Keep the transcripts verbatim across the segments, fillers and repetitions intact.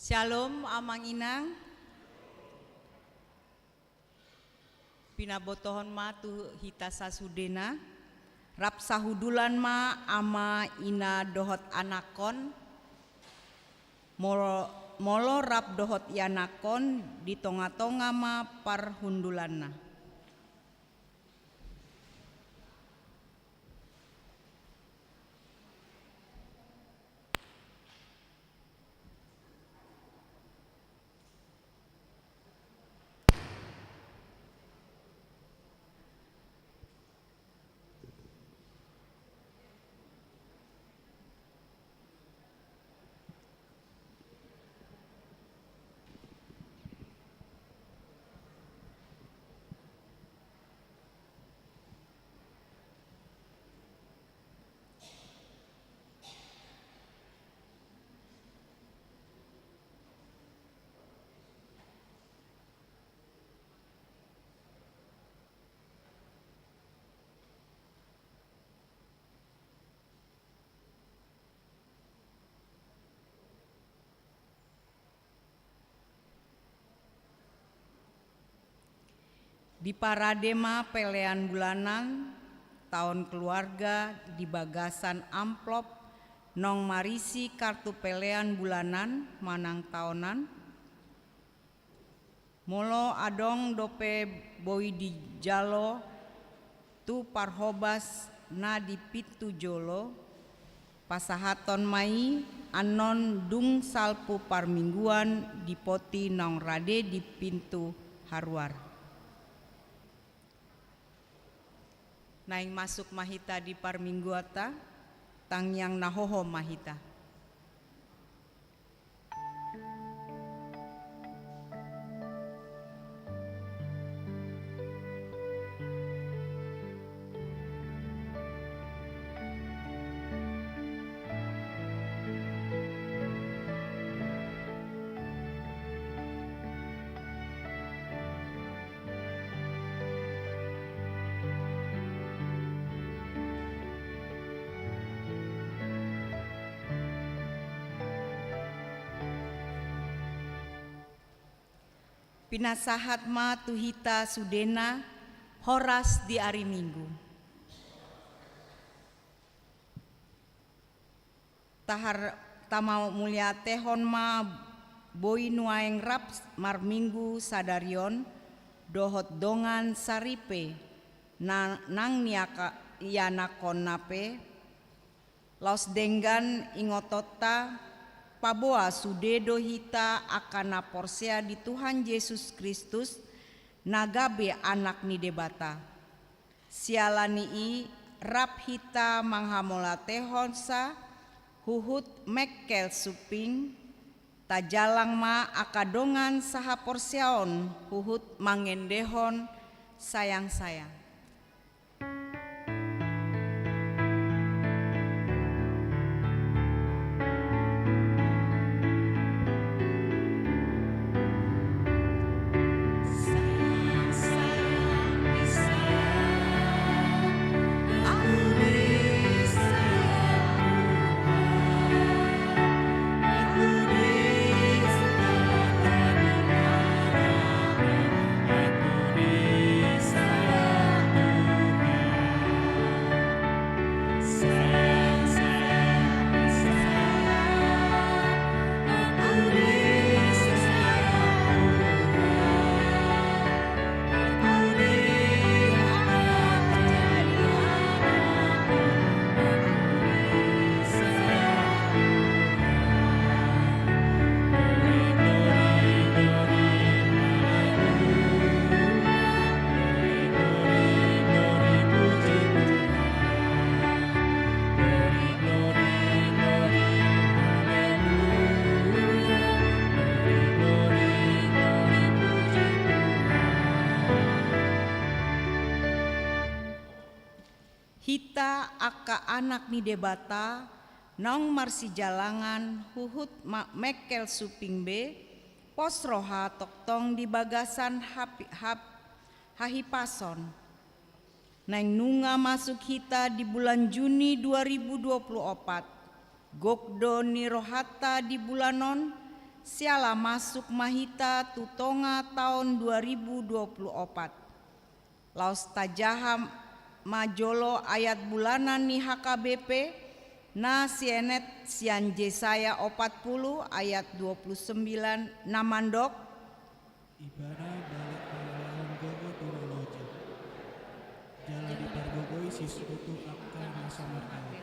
Syalom, Amang Inang. Pinabotohon ma tu hita sasudena, rap sahudulan ma ama, ina dohot anakkon, molo, molo rap dohot ianakkon, di tonga-tonga ma parhundulanna. Diparade ma pelean bulanan taon keluarga di bagasan amplop naung marisi kartu pelean bulanan manang taonan. Molo adong dope boi dijalo tu parhobas na di pintu jolo, pasahathon ma i annon dung salpu parmingguan di poti naung rade di pintu haruar. Naeng masuk ma hita di parmingguanta, tangiang na hohom ma hita. Pinasahat ma tu hita sudena horas di ari Minggu. Tahar-, tamamuliatehon ma boi nuaeng rap marminggu sadari on dohot dongan saripe na-, nang niaka-, ianakhonna pe, laos denggan ingotonta, paboa sude do hita angka na porsea di Tuhan Jesus Kristus, na gabe anak ni Debata. Siala ni i, rap hita manghamauliatehonsa huhut mengkel suping, tajalang ma angka dongan sahaporseaon huhut mangendehon sayang-sayang. Hita angka anak ni Debata, naung marsijalangan huhut ma-, mengkel suping be, pos roha tongtong di bagasan hapi-, hap-, hahipason. Naeng nunga masuk hita di bulan Juni dua ribu dua puluh opat, gok do ni rohanta di bulan on, Siala masuk ma hita tu tonga taon dua ribu dua pulu opat. Laos tajaha ma jolo ayat bulanan ni H K B P na sienet sian Jesaya opat pulu ayat dua pulu sembilan na mandok: Ibana balak mangalahon gogo tu na loja, jala dipargogoi sisikutu angka na so marhata.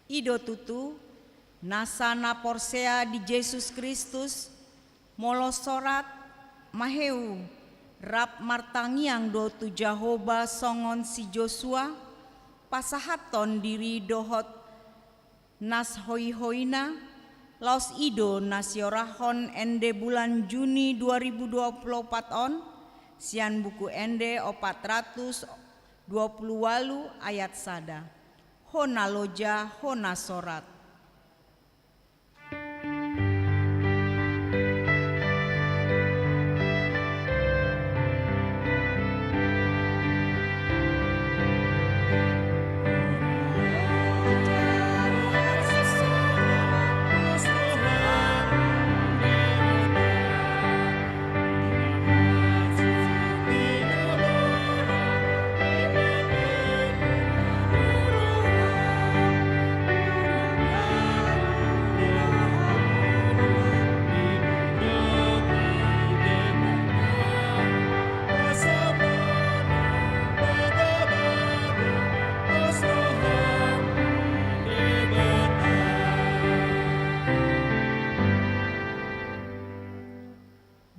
I do tutu, nasa na porsea di Jesus Kristus, molo sorat, maheu, rap martangiang do tu Jahowa songon si Josua, pasahathon diri dohot nas hoihoina, laos i do na siorahon ende bulan Juni dua ribu dua pulu opat on, sian Buku Ende opat ratus dua pulu ualu ayat sada. Ho na loja, ho na sorat.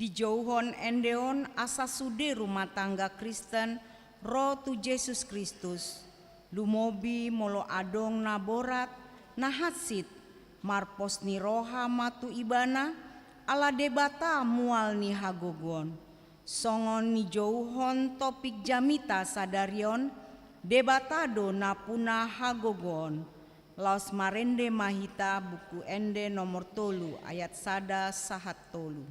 Dijouhon ende on asa sude rumah tangga Kristen ro tu Jesus Kristus. Lumobi molo adong na borat, na hansit, marpos ni roha ma tu Ibana, ala Debata mual ni hagogoon. Songon nijouhon topik jamita sadari on, Debata do na puna hagogoon. Laos marende ma hita Buku Ende nomor tolu ayat sada sahat tolu.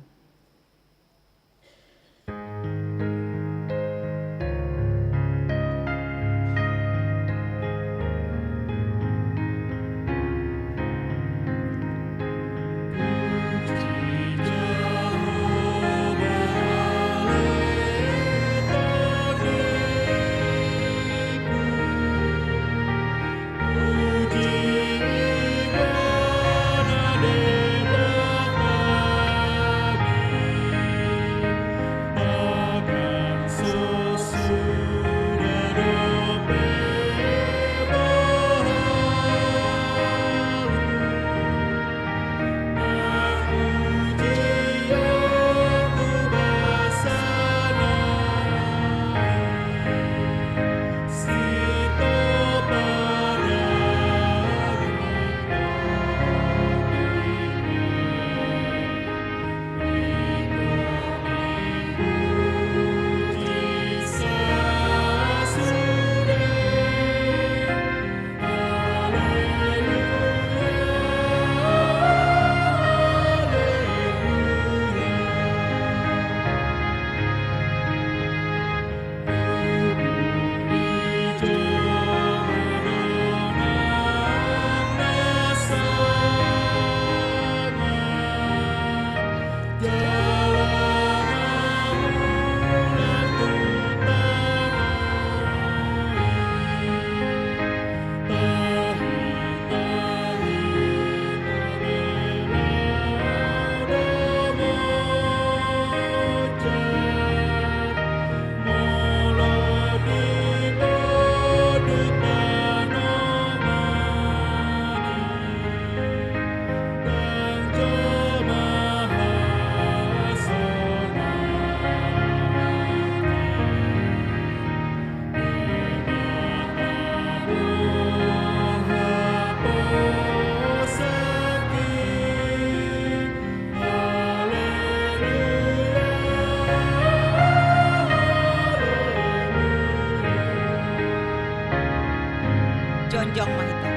Jongjong ma hita.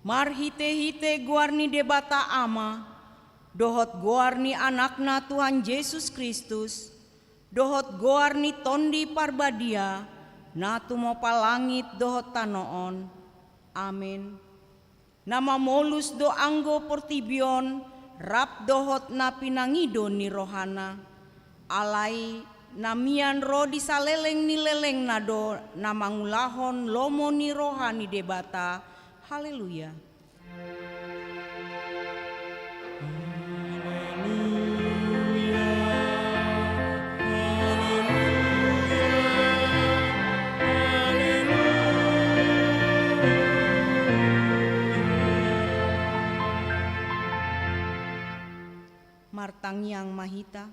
Marhite-hite goar ni Debata Ama, dohot goar ni Anakna Tuhan Jesus Kristus, dohot goar ni Tondi Parbadia, na tumompa langit dohot tano on. Amen. Na mamolus do anggo portibi on, rap dohot na pinangido ni rohana. Alai na mian ro di saleleng ni lelengna do na mangulahon lomo ni roha ni Debata. Haleluya. Martangiang ma hita.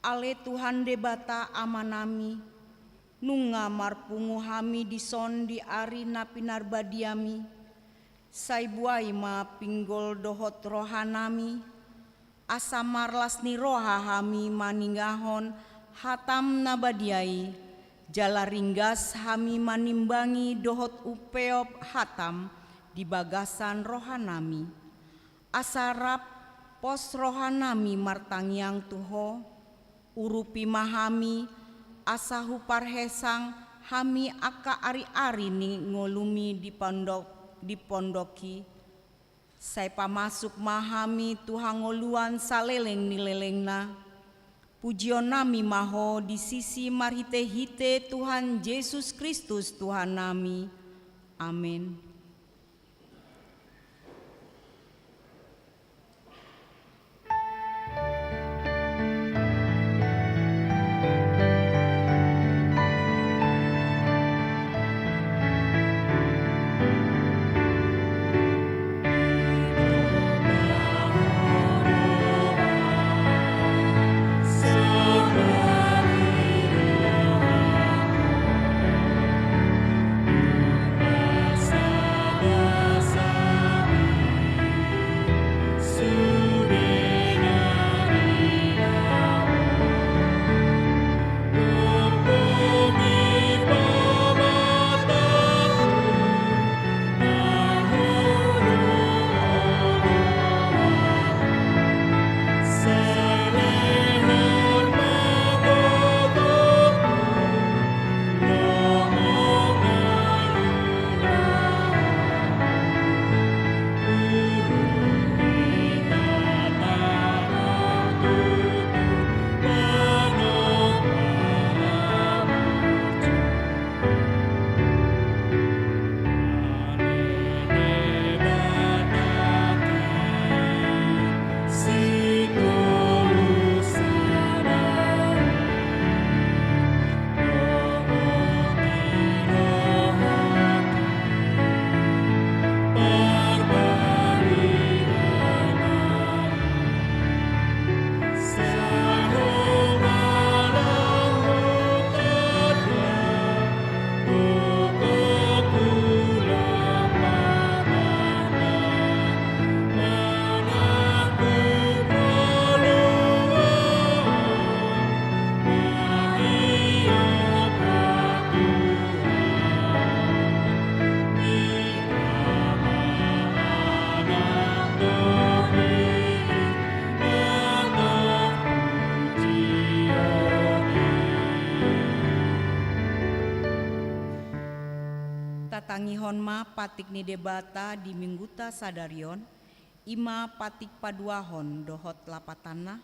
Ale Tuhan Debata Amanami, nunga marpungu hami dison di ari na pinarbadiami, sai buai ma pinggol dohot rohanami, asa marlas ni roha hami maningahon hatam na badia i, jala ringgas hami manimbangi dohot umpeop hatam di bagasan rohanami. Asa rap pos rohanami martangiang tu Ho, urupi ma hami, asa huparhesang hami angka ari-ari ni ngolumi di pondok, di pondok i. Sai pamasuk ma hami tu hangoluan saleleng ni lelengna. Pujionami ma Ho di sisi marhite-hite Tuhan Jesus Kristus Tuhannami. Amen. Tatangihon ma patik ni Debata di Mingguta sadari on, i ma patik paduahon dohot lapatanna.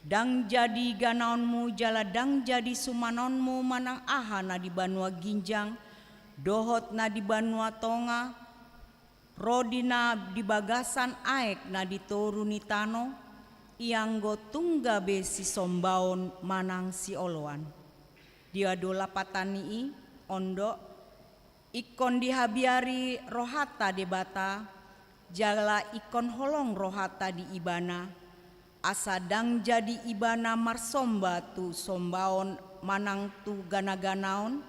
Ndang jadi ganaonmu jala ndang jadi sumanonmu manang aha na di banua ginjang dohot na di banua tonga, ro di na di bagasan aek na di toru ni tano, ianggo tung gabe sisombaon manang sioloan. Dia do lapatan ni i? On do: Ingkon dihabiari rohanta Debata, jala ingkon holong rohanta di Ibana, asa ndang jadi Ibana marsomba tu sombaon manang tu ganaganaon,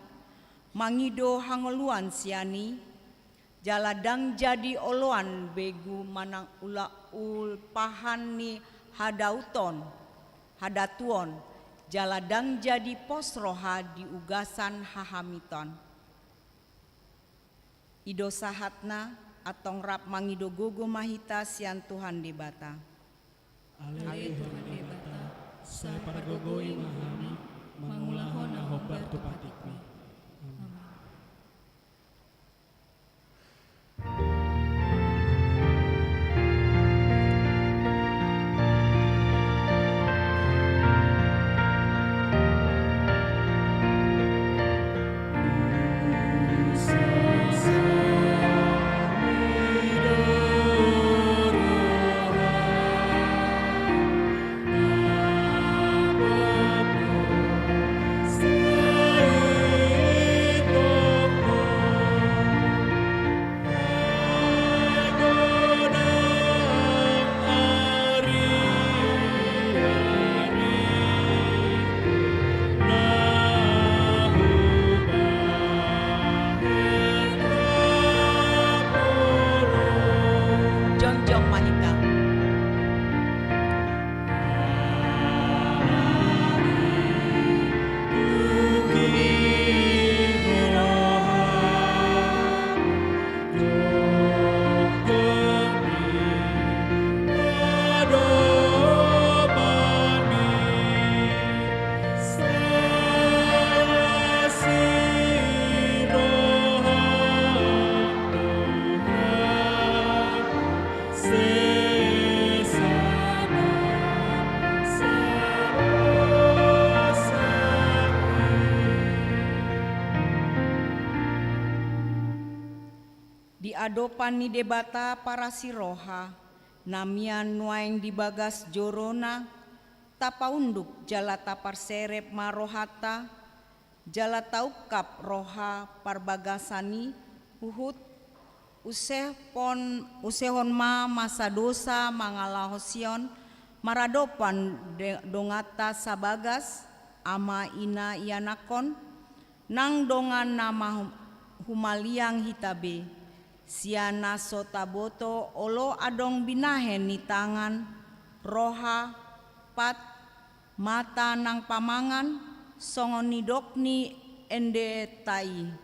mangido hangoluan sian i, jala ndang jadi oloan begu manang ula-, ulpahan ni hadauton, hadatuon, jala ndang jadi pos roha di ugasan hahamiton. I do sahatna. Antong rap mangido gogo ma hita sian Tuhan Debata. Ale Tuhan Debata, sai pargogoi ma hami mangulahon na hombar tu patikmi. Amin. Jongjong ma hita. Di adopan ni Debata parasi roha, na mian nuaeng di bagas joroNa, tapaunduk jala taparserep ma rohanta, jala taungkap roha parbagasan i huhut usehon, usehon ma masa dosa mangalaho Sion maradopan de-, donganta sabagas, ama ina ianakhon, nang dongan na mahumaliang hita be, sian na so taboto olo adong binahen ni tangan, roha, pat, mata nang pamangan, songon nidok ni endenta i.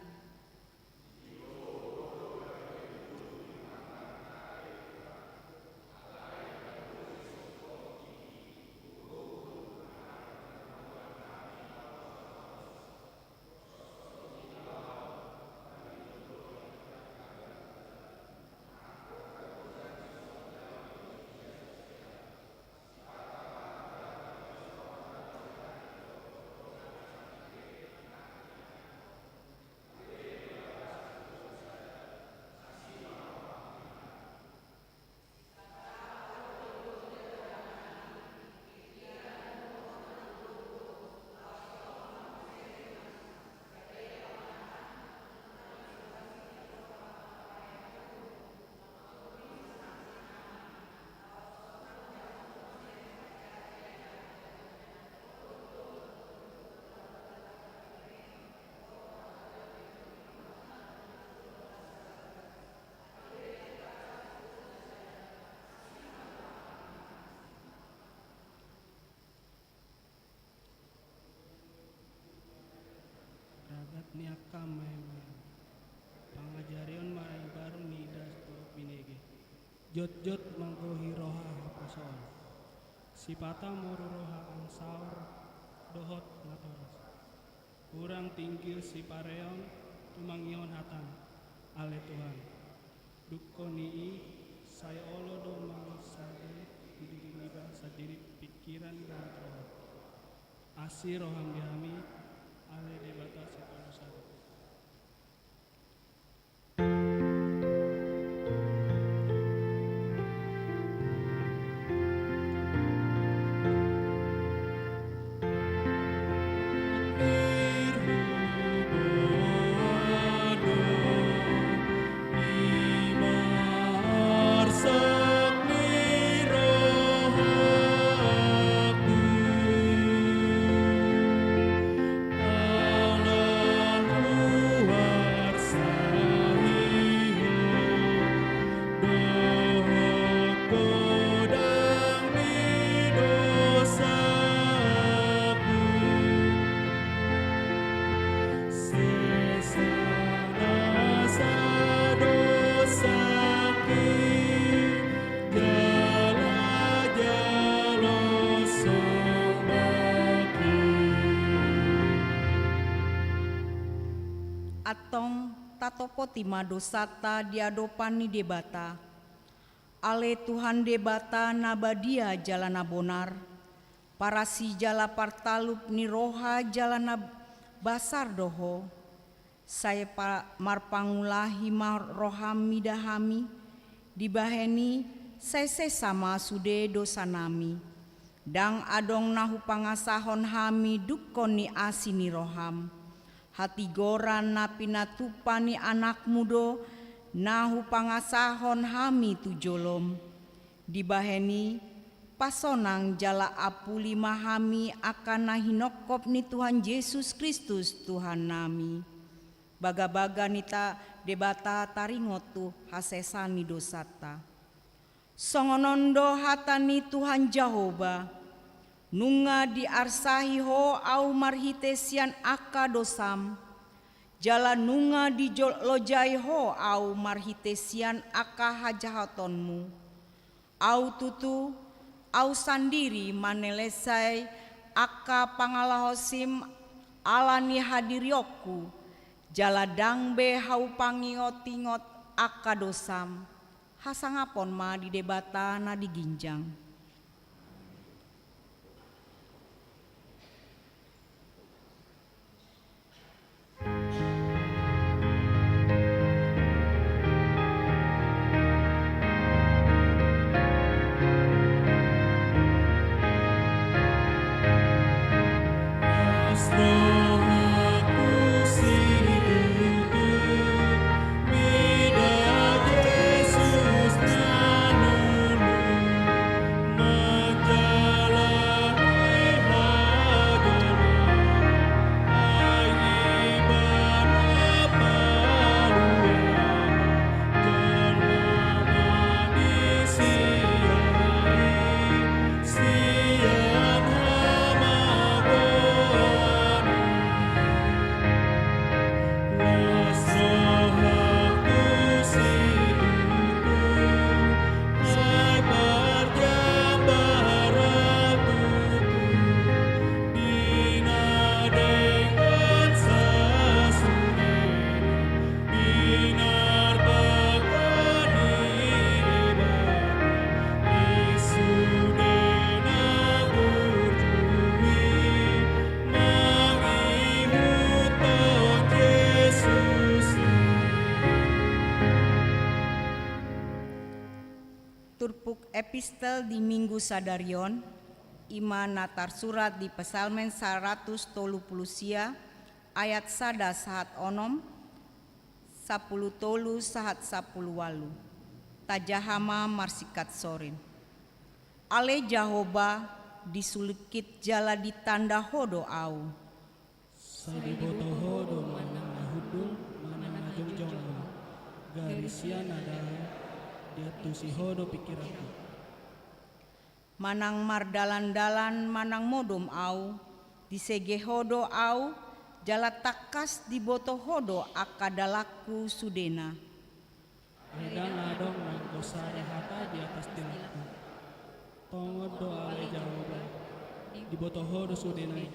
Ragat ni angka maen-maen. Pangajarion ma na imbaru ni das dohot binege. Jotjot manggohi roha haposoon. Sipata moru roha angsaor dohot natoras. Hurang tinggil sipareon tumangihon hataM, ale Tuhan. Dungkon ni i, sai olo do mangisade di diri niba sandiri pingkiran dohot roha. Asi rohaM di hami, ale Debata Sitolu Sada. Antong tatopoti ma dosanta di adopan ni Debata. Ale Tuhan Debata na badia jala na bonar, parasi jala partalup ni roha jala na basar do Ho. Sai pa-, marpangulahi ma roham mida hami, dibahen i sai sesa ma sude dosanami. Ndang adong na hupangasahon hami dungkon ni asi ni roham. Hatigoran na pinatupa ni Anakmu do na hupangasahon hami tu jolom. Dibahen i, pasonang jala apuli ma hami angka na hinongkop ni Tuhan Jesus Kristus Tuhannami. Bagabaga ni ta-, Debata taringot tu hasesaan ni dosanta. Songon on do hata ni Tuhan Jahowa: Nunga diarsahi Ho Ahu marhite sian angka dosam, jala nunga dilojai Ho Ahu marhite sian angka hajahatonmu. Ahu tutu, Ahu sandiri manelesai angka pangalaosim ala ni hadirionku, jala ndang be Ahu pangingotingot angka dosam. Hasangapon ma di Debata na di ginjang. Turpuk epistel di Minggu sadari on, i ma na tarsurat di Psalmen saratus tolu pulu sia, ayat sada sahat onom, sampulu tolu sahat sampulu ualu. Tajaha ma marsingkat sorin. Ale Jahowa, disulingkit jala ditanda Ho do ahu. Sai diboto Ho do manang na hundul, manang na jongjong ahu. Gari sian na dalan, diantusi Ho do pingkiranku. Manang mardalan-dalan manang modom ahu, disege Ho do ahu, jala tangkas diboto Ho do angka dalanku sudena. Ai ndang adong nanggo sada hata di atas dilangku. Tongon do ale Jahowa, diboto Ho do sudena i.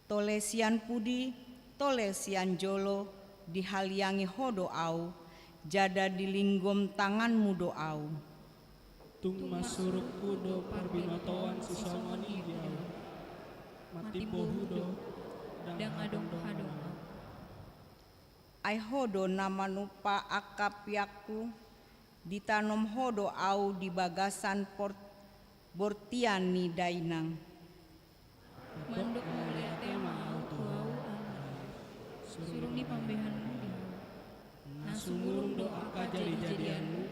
Tole sian pudi, tole sian jolo, dihaliangi Ho do ahu, jala dilinggom tanganmu do ahu. Tung masurungku do parbinotoan sisongon i di ahu. Mantimbohu do, ndang adong hadomu. Ai Ho do na manumpak angka piakku, ditanom Ho do ahu di bagasan por-, bortian ni dainang. Mandok mauliate ma ahu tu Ho, surung ni pambahenanmu di ahu. Na sumurung do angka jadi-jadianmu,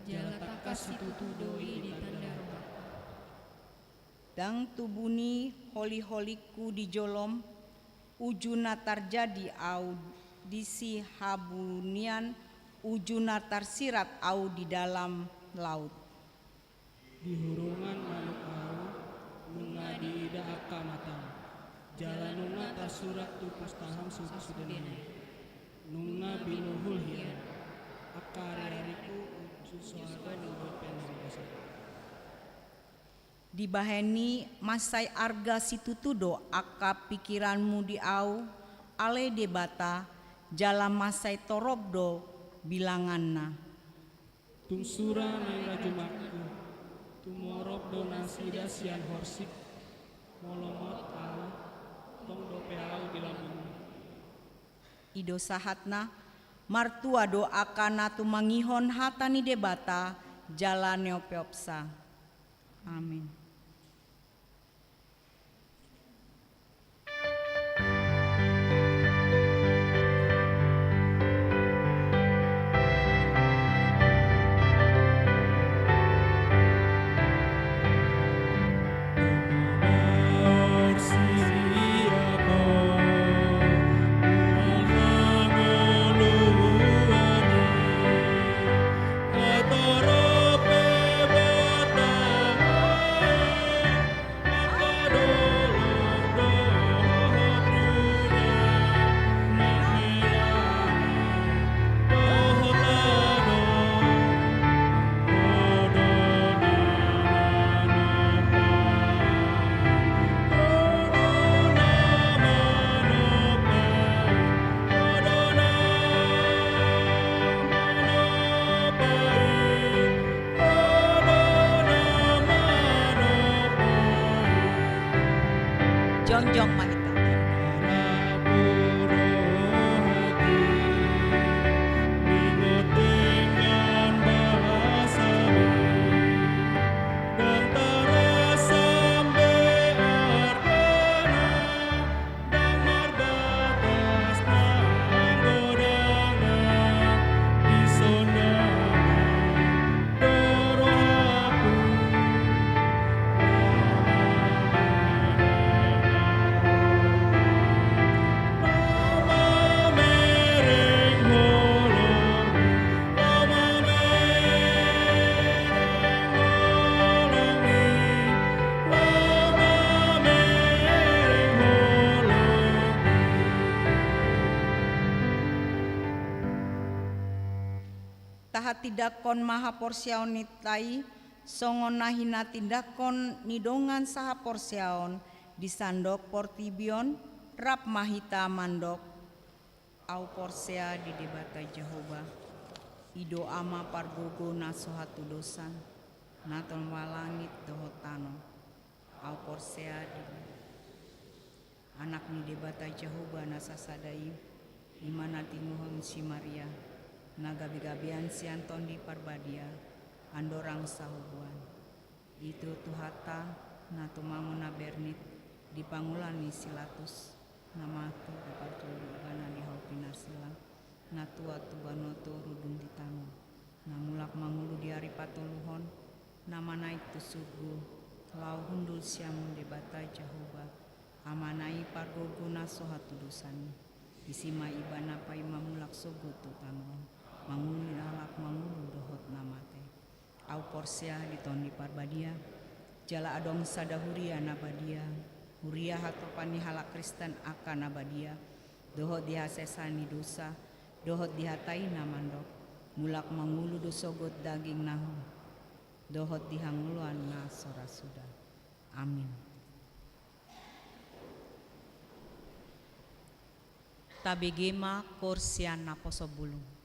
jala tangkas situtu do i ditanda rohangku. Ndang tubu ni holi-holingku di jolom, uju na tarjadi ahu di sihabunian, uju na tarsirat ahu di dalam laut. Di hurungan manuk ahu, nunga diida angka matam, jala nunga tarsurat tu pustaham sude-sudena i. Nunga binuhul hian angka ari-arikku, uju so adong dope na manggosa. Dibahen i mansai arga situtu do angka pingkiranmu di ahu, Ale Debata, jala mansai torop do bilanganna. Tung sura naeng rajumangku, tumorop do nasida sian horsik, molo ngot ahu, tong dope ahu di lambungmu. I do sahatna, martua do angka na tumangihon hata ni Debata jala neopneopsa. Amin. Jongjong ma hita. Tahatindangkon ma haporseaon ninta i, songon na hinatindangkon ni dongan sahaporseaon di sandok portibi on, rap ma hita mandok. Ahu porsea di Debata Jahowa, i do Ama pargogo na so hatudosan, na tumompa langit dohot tano. Ahu porsea di Anak ni Debata Jahowa na sasada i, i ma na tinuhon si Maria, na gabegabean sian Tondi Parbadia, andorang sahubuan. I do Tuhanta, na tumamon na bernit di pangula ni si Latus, na mate diparjolo ibana di hau pinasilang, na tuat tu banua toru dung di tano, na mulak mangolu di ari patoluhon, na manaek tu surgo, laho hundul sian Debata Jahowa, Amana i pargogo na so hatudosan i. Disi ma ibana paima mulak sogot tu tano on, mangolu ni halak mangolu dohot na mate. Ahu porsea di Tondi Parbadia, jala adong sada huria na badia, huria hatopan ni halak Kristen angka na badia, dohot di hasesaan ni dosa, dohot di hata i na mandok, mulak mangolu do sogot daging na hau, dohot di hangoluan na so ra suda. Amin. Tabege ma koor sian naposo bulung.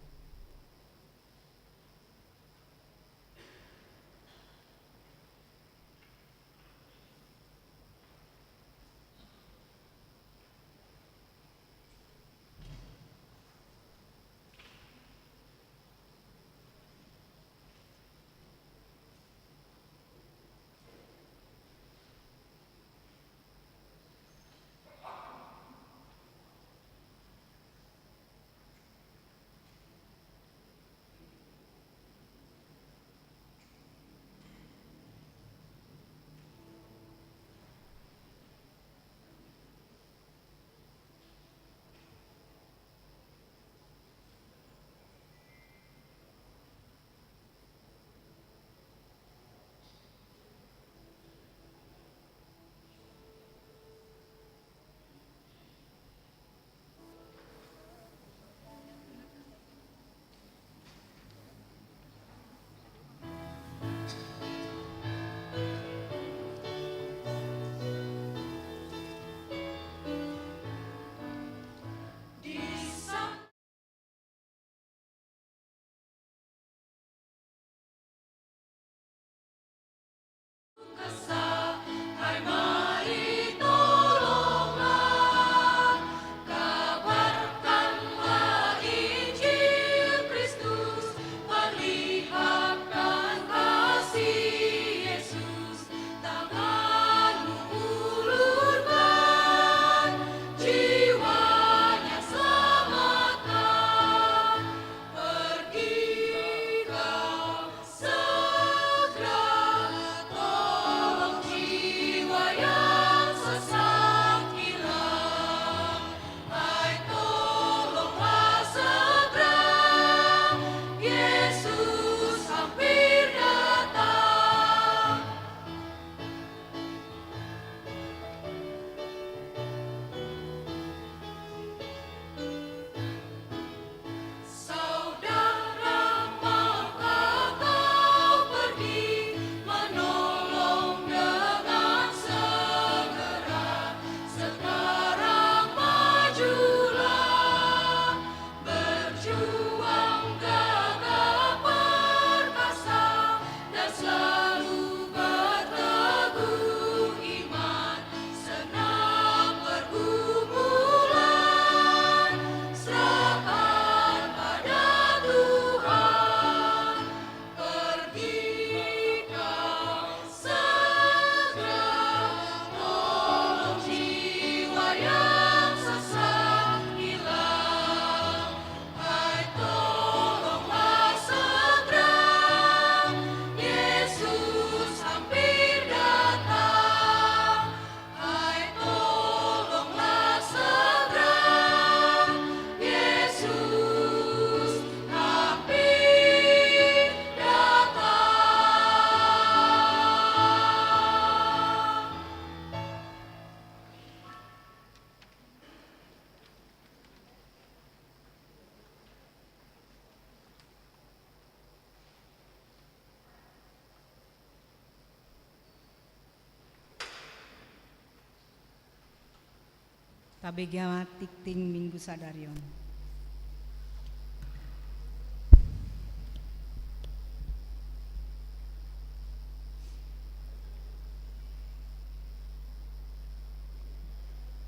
Tabege ma tingting Minggu sadari on.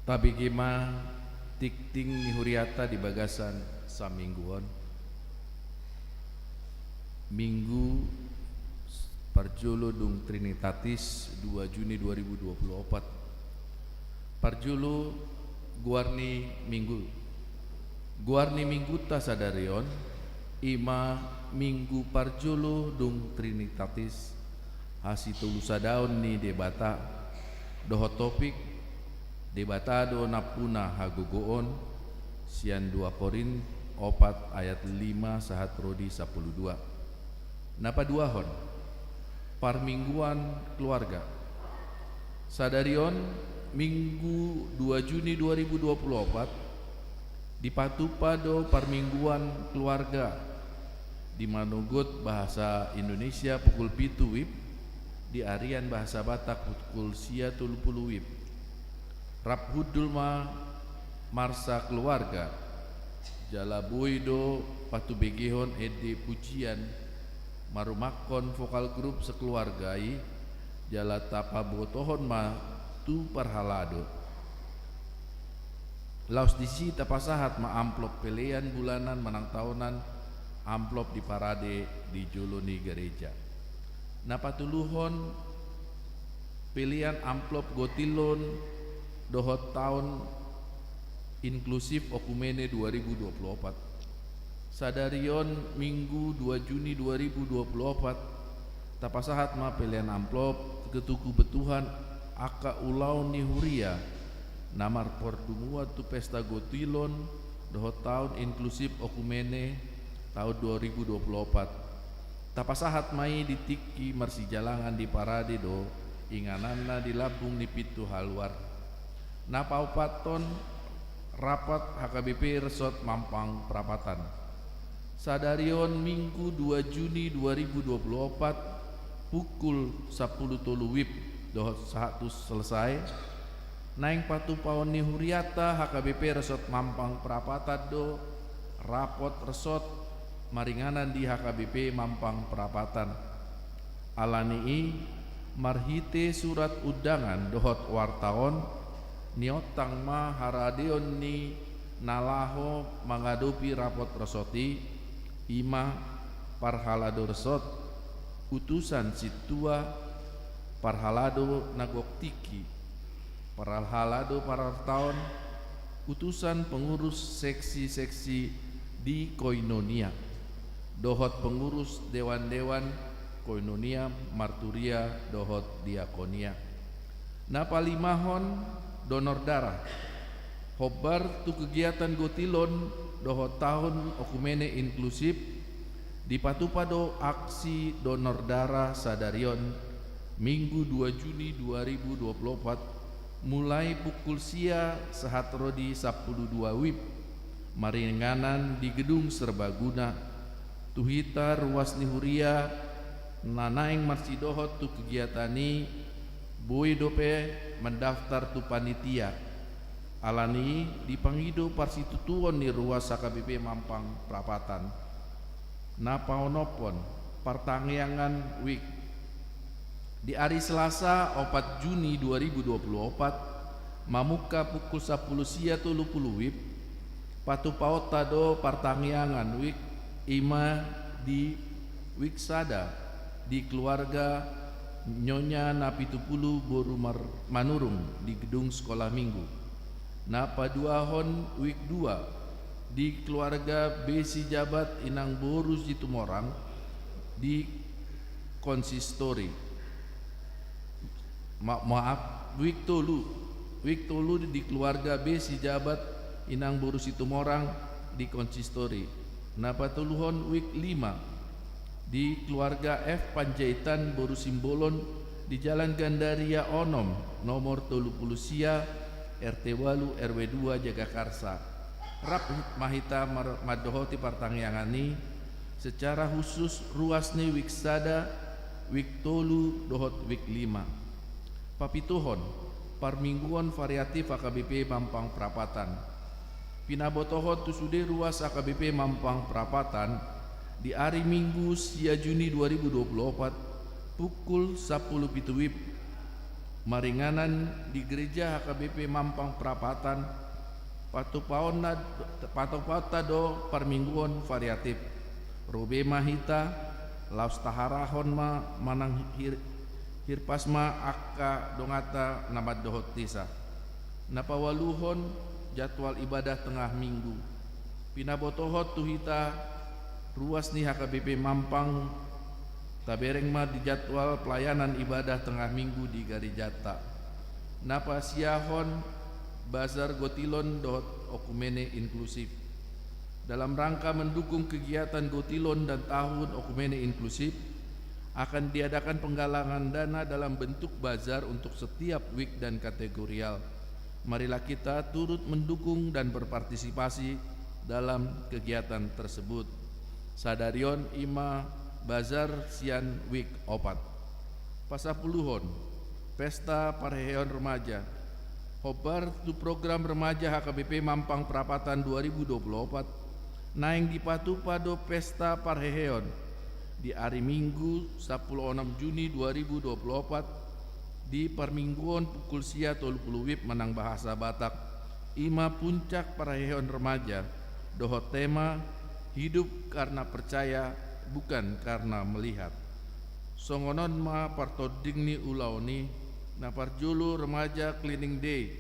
Tabege ma tingting ni huriata di bagasan saminggu on. Minggu parjolo dung Trinitatis, dua Juni dua ribu dua puluh opat. Parjolo goar ni minggu. Goar ni mingguta sadari on, i ma minggu parjolo dung Trinitatis, hasitolusadaon ni Debata, dohot topik, Debata do nampuna hagogoon, sian dua Korint opat ayat lima sahat ro di sampulu dua. Na paduahon, parmingguan keluarga. Sadari on, Minggu dua Juni dua ribu dua puluh opat, dipatupa do parmingguan keluarga, di manogot bahasa Indonesia pukul pitu wib, di arian bahasa Batak pukul sia tolu pulu wib. Rap hundul ma marsa keluarga, jala boi do patubegehon ende pujian, marumakkon vokal grup sekeluarga i, jala tapabotohon ma tu parhalado. Laos disi tapasahat ma amplop pelean bulanan manang taonan, amplop diparade di jolo ni gareja. Na patoluhon, pelean amplop gotillon dohot taon inklusif okumene dua ribu dua puluh opat. Sadari on Minggu dua Juni dua ribu dua puluh opat, tapasahat ma pelean amplop tu ketukubetuhan angka ulaon ni huria na marpardunguan tu pesta gotillon dohot taon inklusif okumene taon dua ribu dua puluh opat. Tapasahat ma i di tingki marsijalangan diparade do ingananna di lambung ni pintu haluar. Na paopathon, rapat H K B P Resort Mampang Prapatan. Sadari on Minggu dua Juni dua ribu dua puluh opat, pukul sampulu tolu wib dohot sahat tu selesai, naeng patupaon ni huriata H K B P Resort Mampang Prapatan do rapot resort maringanan di H K B P Mampang Prapatan. Ala ni i, marhite surat undangan dohot warta on, niontang ma haradeon ni na laho mangadopi rapot resort i, i ma parhalado resort, utusan sintua, parhalado na gok tingki, parhalado parartaon, utusan pengurus seksi-seksi di koinonia, dohot pengurus dewan-dewan koinonia, marturia dohot diakonia. Na palimahon, donor darah. Hombar tu kegiatan gotillon dohot taon okumene inklusif, dipatupa do aksi donor darah sadari on, Minggu dua Juni dua ribu dua puluh opat, mulai pukul sia sahat ro di sampulu dua wib, maringanan di Gedung Serbaguna. Tu hita ruas ni huria na naeng marsidohot tu kegiatan i, boi dope mandaftar tu panitia. Ala ni i, dipangido parsitutuon ni ruas H K B P Mampang Prapatan. Na paonomhon, partangiangan wijk. Di ari Selasa, opat Juni dua ribu dua puluh opat, mamungka pukul sampulu sia tolu pulu wib, patupaonta do partangiangan wijk, i ma di wijk sada, di keluarga Nyonya Napitupulu boru Mar-, Manurung di gedung Sekolah Minggu. Na paduahon wijk dua, di keluarga B. Sijabat inang boru Situmorang di konsistori. Ma-, maaf, wijk tolu. Wijk tolu di keluarga B. Sijabat inang boru Situmorang di konsistori. Na patoluhon wijk lima, di keluarga F. Panjaitan boru Simbolon di Jalan Gandaria onom, nomor tolu pulu sia, R T walu, R W dua, Jagakarsa. Rap ma hita mar-, mandohoti partangiangan i secara khusus ruas ni wijk sada, wijk tolu dohot wijk lima. Papituhon, Parmingguon variatif H K B P Mampang Prapatan. Pinabotohon tu sude ruas H K B P Mampang Prapatan di ari Minggu sia Juni dua ribu dua puluh opat, pukul sampulu pitu wib, maringanan di gereja H K B P Mampang Prapatan, patupaonna, patupaonta do parmingguon variatif. Ro be ma hita, laos taharahon ma manang hir-, hirpas ma angka donganta na mandohot hita. Na paualuhon, jadwal ibadah tengah minggu. Pinabotohon tu hita ruas ni H K B P Mampang, tabereng ma di jadwal pelayanan ibadah tengah minggu di garejanta. Na pasiahon, bazar gotilon dohot okumene inklusif. Dalam rangka mendukung kegiatan gotilon dan tahun okumene inklusif, akan diadakan penggalangan dana dalam bentuk bazar untuk setiap wik dan kategorial. Marilah kita turut mendukung dan berpartisipasi dalam kegiatan tersebut. Sadari on i ma bazar sian wik opat. Pasampuluhon, pesta parheheon remaja. Hombar tu program remaja H K B P Mampang Prapatan dua ribu dua puluh opat, naeng dipatupa do pesta parheheon di ari Minggu sampulu onom Juni dua ribu dua puluh opat, di parmingguon pukul sia tolu pulu wib manang bahasa Batak, i ma puncak parheheon remaja, dohot tema, Hidup Karena Percaya, Bukan Karena Melihat. Songon on ma partording ni ulaon i. Na parjolo, remaja cleaning day,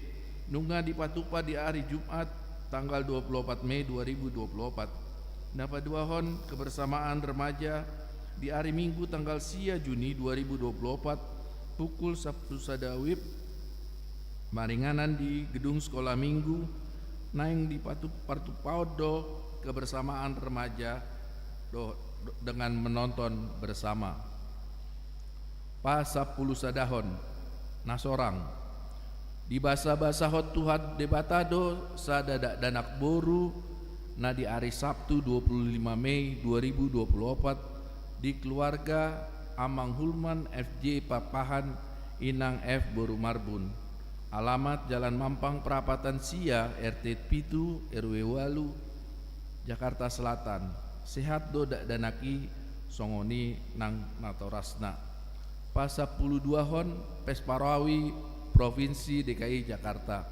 nunga dipatupa di ari Jumat tanggal dua puluh opat Mei dua ribu dua puluh opat. Na paduahon, kebersamaan remaja di ari Minggu tanggal sia Juni dua ribu dua puluh opat, pukul sampulu sada wib, maringanan di gedung sekolah minggu. Naeng dipatu-, partupaon do kebersamaan remaja do, do, dengan menonton bersama. Pasampulu sadahon, na sorang. Dibasabasahon Tuhan Debata do sada dakdanak boru na di ari Sabtu dua puluh lima Mei dua ribu dua puluh opat di keluarga Amang Hulman F J Papahan, Inang F boru Marbun. Alamat Jalan Mampang Prapatan sia, R T pitu, R W ualu, Jakarta Selatan. Sehat do dakdanak i, songon i nang natorasna. Pasampulu duahon, Pesparawi Provinsi D K I Jakarta.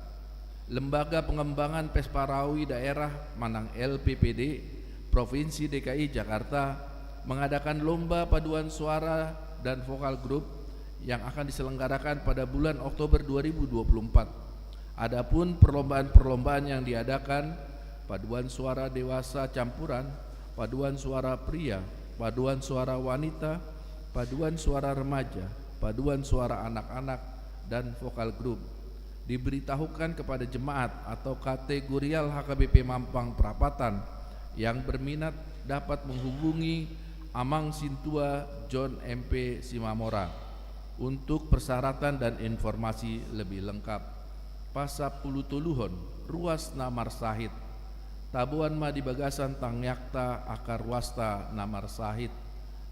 Lembaga Pengembangan Pesparawi Daerah manang L P P D Provinsi D K I Jakarta mengadakan lomba paduan suara dan vokal grup yang akan diselenggarakan pada bulan Oktober dua ribu dua puluh empat. Adapun perlombaan-perlombaan yang diadakan, paduan suara dewasa campuran, paduan suara pria, paduan suara wanita, paduan suara remaja, paduan suara anak-anak, dan vokal grup. Diberitahukan kepada jemaat atau kategorial H K B P Mampang Prapatan yang berminat dapat menghubungi Amang Sintua John M P Simamora untuk persyaratan dan informasi lebih lengkap. Pasampulu toluhon, ruas na marsahit. Taboan ma di bagasan tangiangta angka ruasta na marsahit.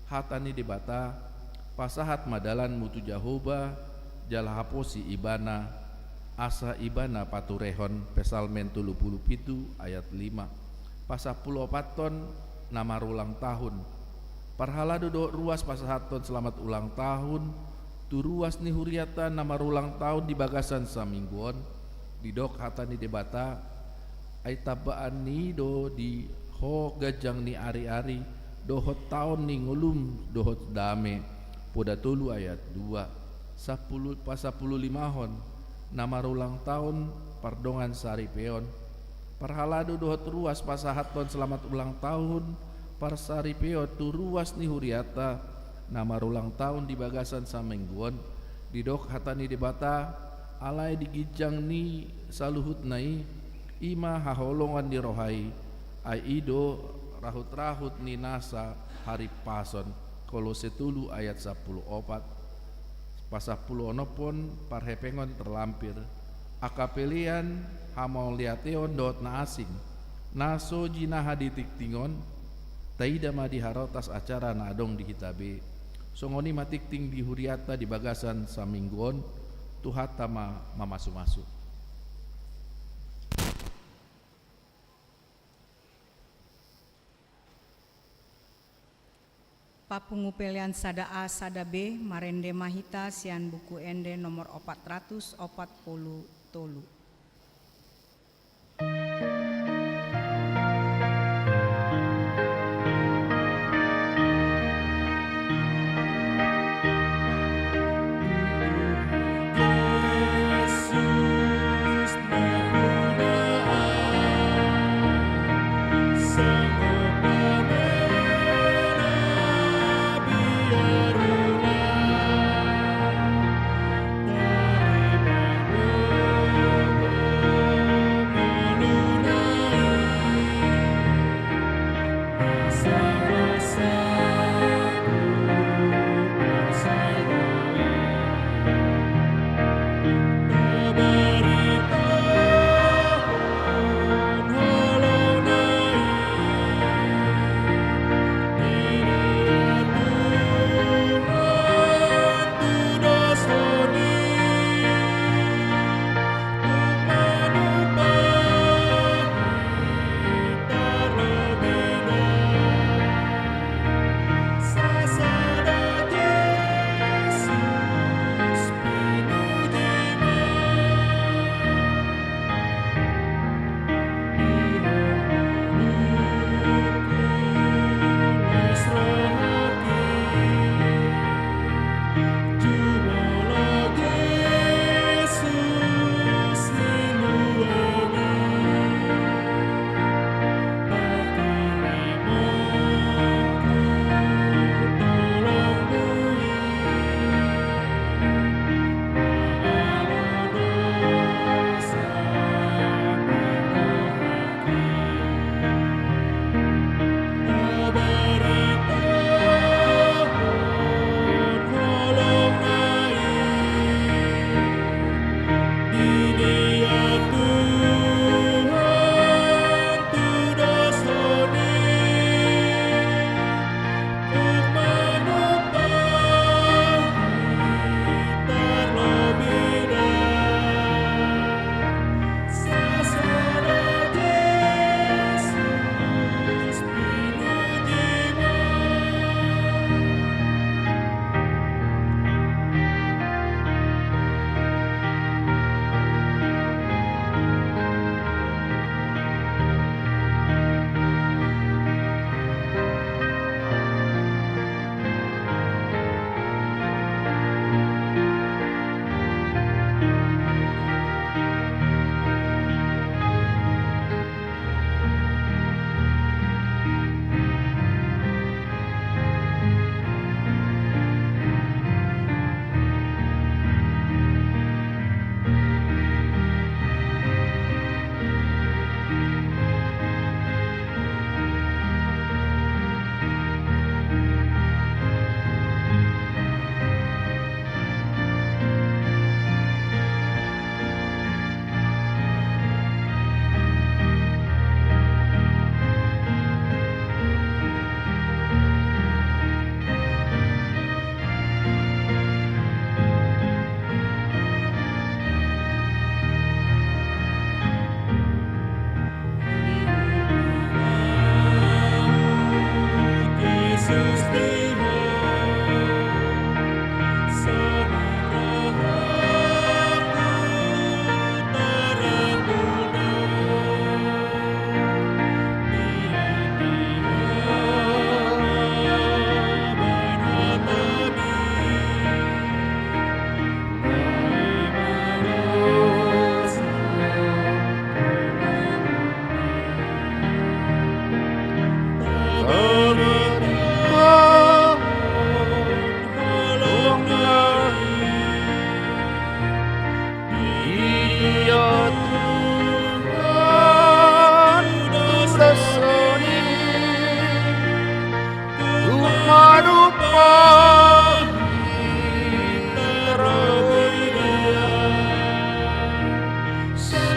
Hata ni Debata, pasahat ma dalanmu tu Jahowa, jala haposi Ibana, asa Ibana paturehon, Psalmen tolu pulu pitu ayat lima. Pasampulu opathon, na marulang tahun. Parhalado dohot ruas pasahathon selamat ulang tahun tu ruas ni huriata na marulang tahun di bagasan saminggu on, didok hata ni Debata, ai tambaan ni i do di ho ganjang ni ari-ari, dohot taon ni ngolum dohot dame, Poda tolu ayat dua. Sampulu, pasampulu limahon, na marulang tahun pardongan saripeon. Parhalado dohot ruas pasahathon selamat ulang tahun parsaripeon tu ruas ni huriata na marulang tahun di bagasan saminggu on, didok hata ni Debata, alai di ginjang ni saluhutna i, i ma haholongan ni roha i, ai i do rahut-rahut ni nasa harimpason. Kolose tolu ayat sampulu opat. Pasampulu onomhon, parhepengon terlampir. Angka pelean, hamauliateon dohot na asing, na so jinaha di tingting on, taida ma di harotas acara na adong di hita be. Songon i ma tingting di huriata di bagasan saminggu on, Tuhanta ma mamasumasu. Papungu pelean sada A sada B, marende ma hita sian Buku Ende nomor opat ratus opat pulu tolu.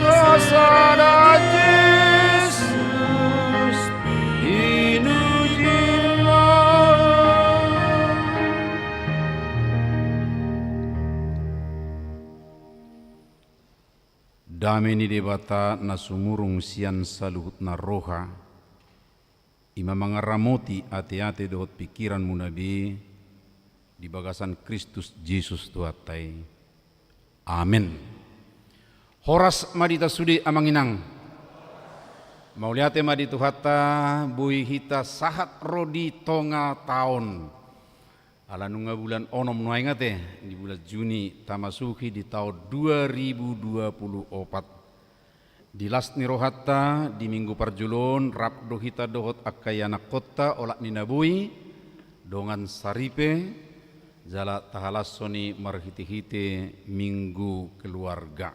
Sasada Jesus pinuji ma. Dame ni Debata na sumurung sian saluhutna roha, i ma mangaramoti ateate dohot pingkiranmuna be di bagasan Kristus Jesus Tuhanta i. Amen. Horas ma di hita sude amang inang. Mauliate ma di Tuhanta, boi hita sahat ro di tonga taon. Ala nunga bulan onom nuaeng ate, di bulan Juni tamasuki di taon dua ribu dua puluh opat. Di las ni rohanta, di minggu parjolo on rap do hita dohot angka ianakhonta olat ni na boi, dongan saripe, jala tahalashon i marhitehite minggu keluarga.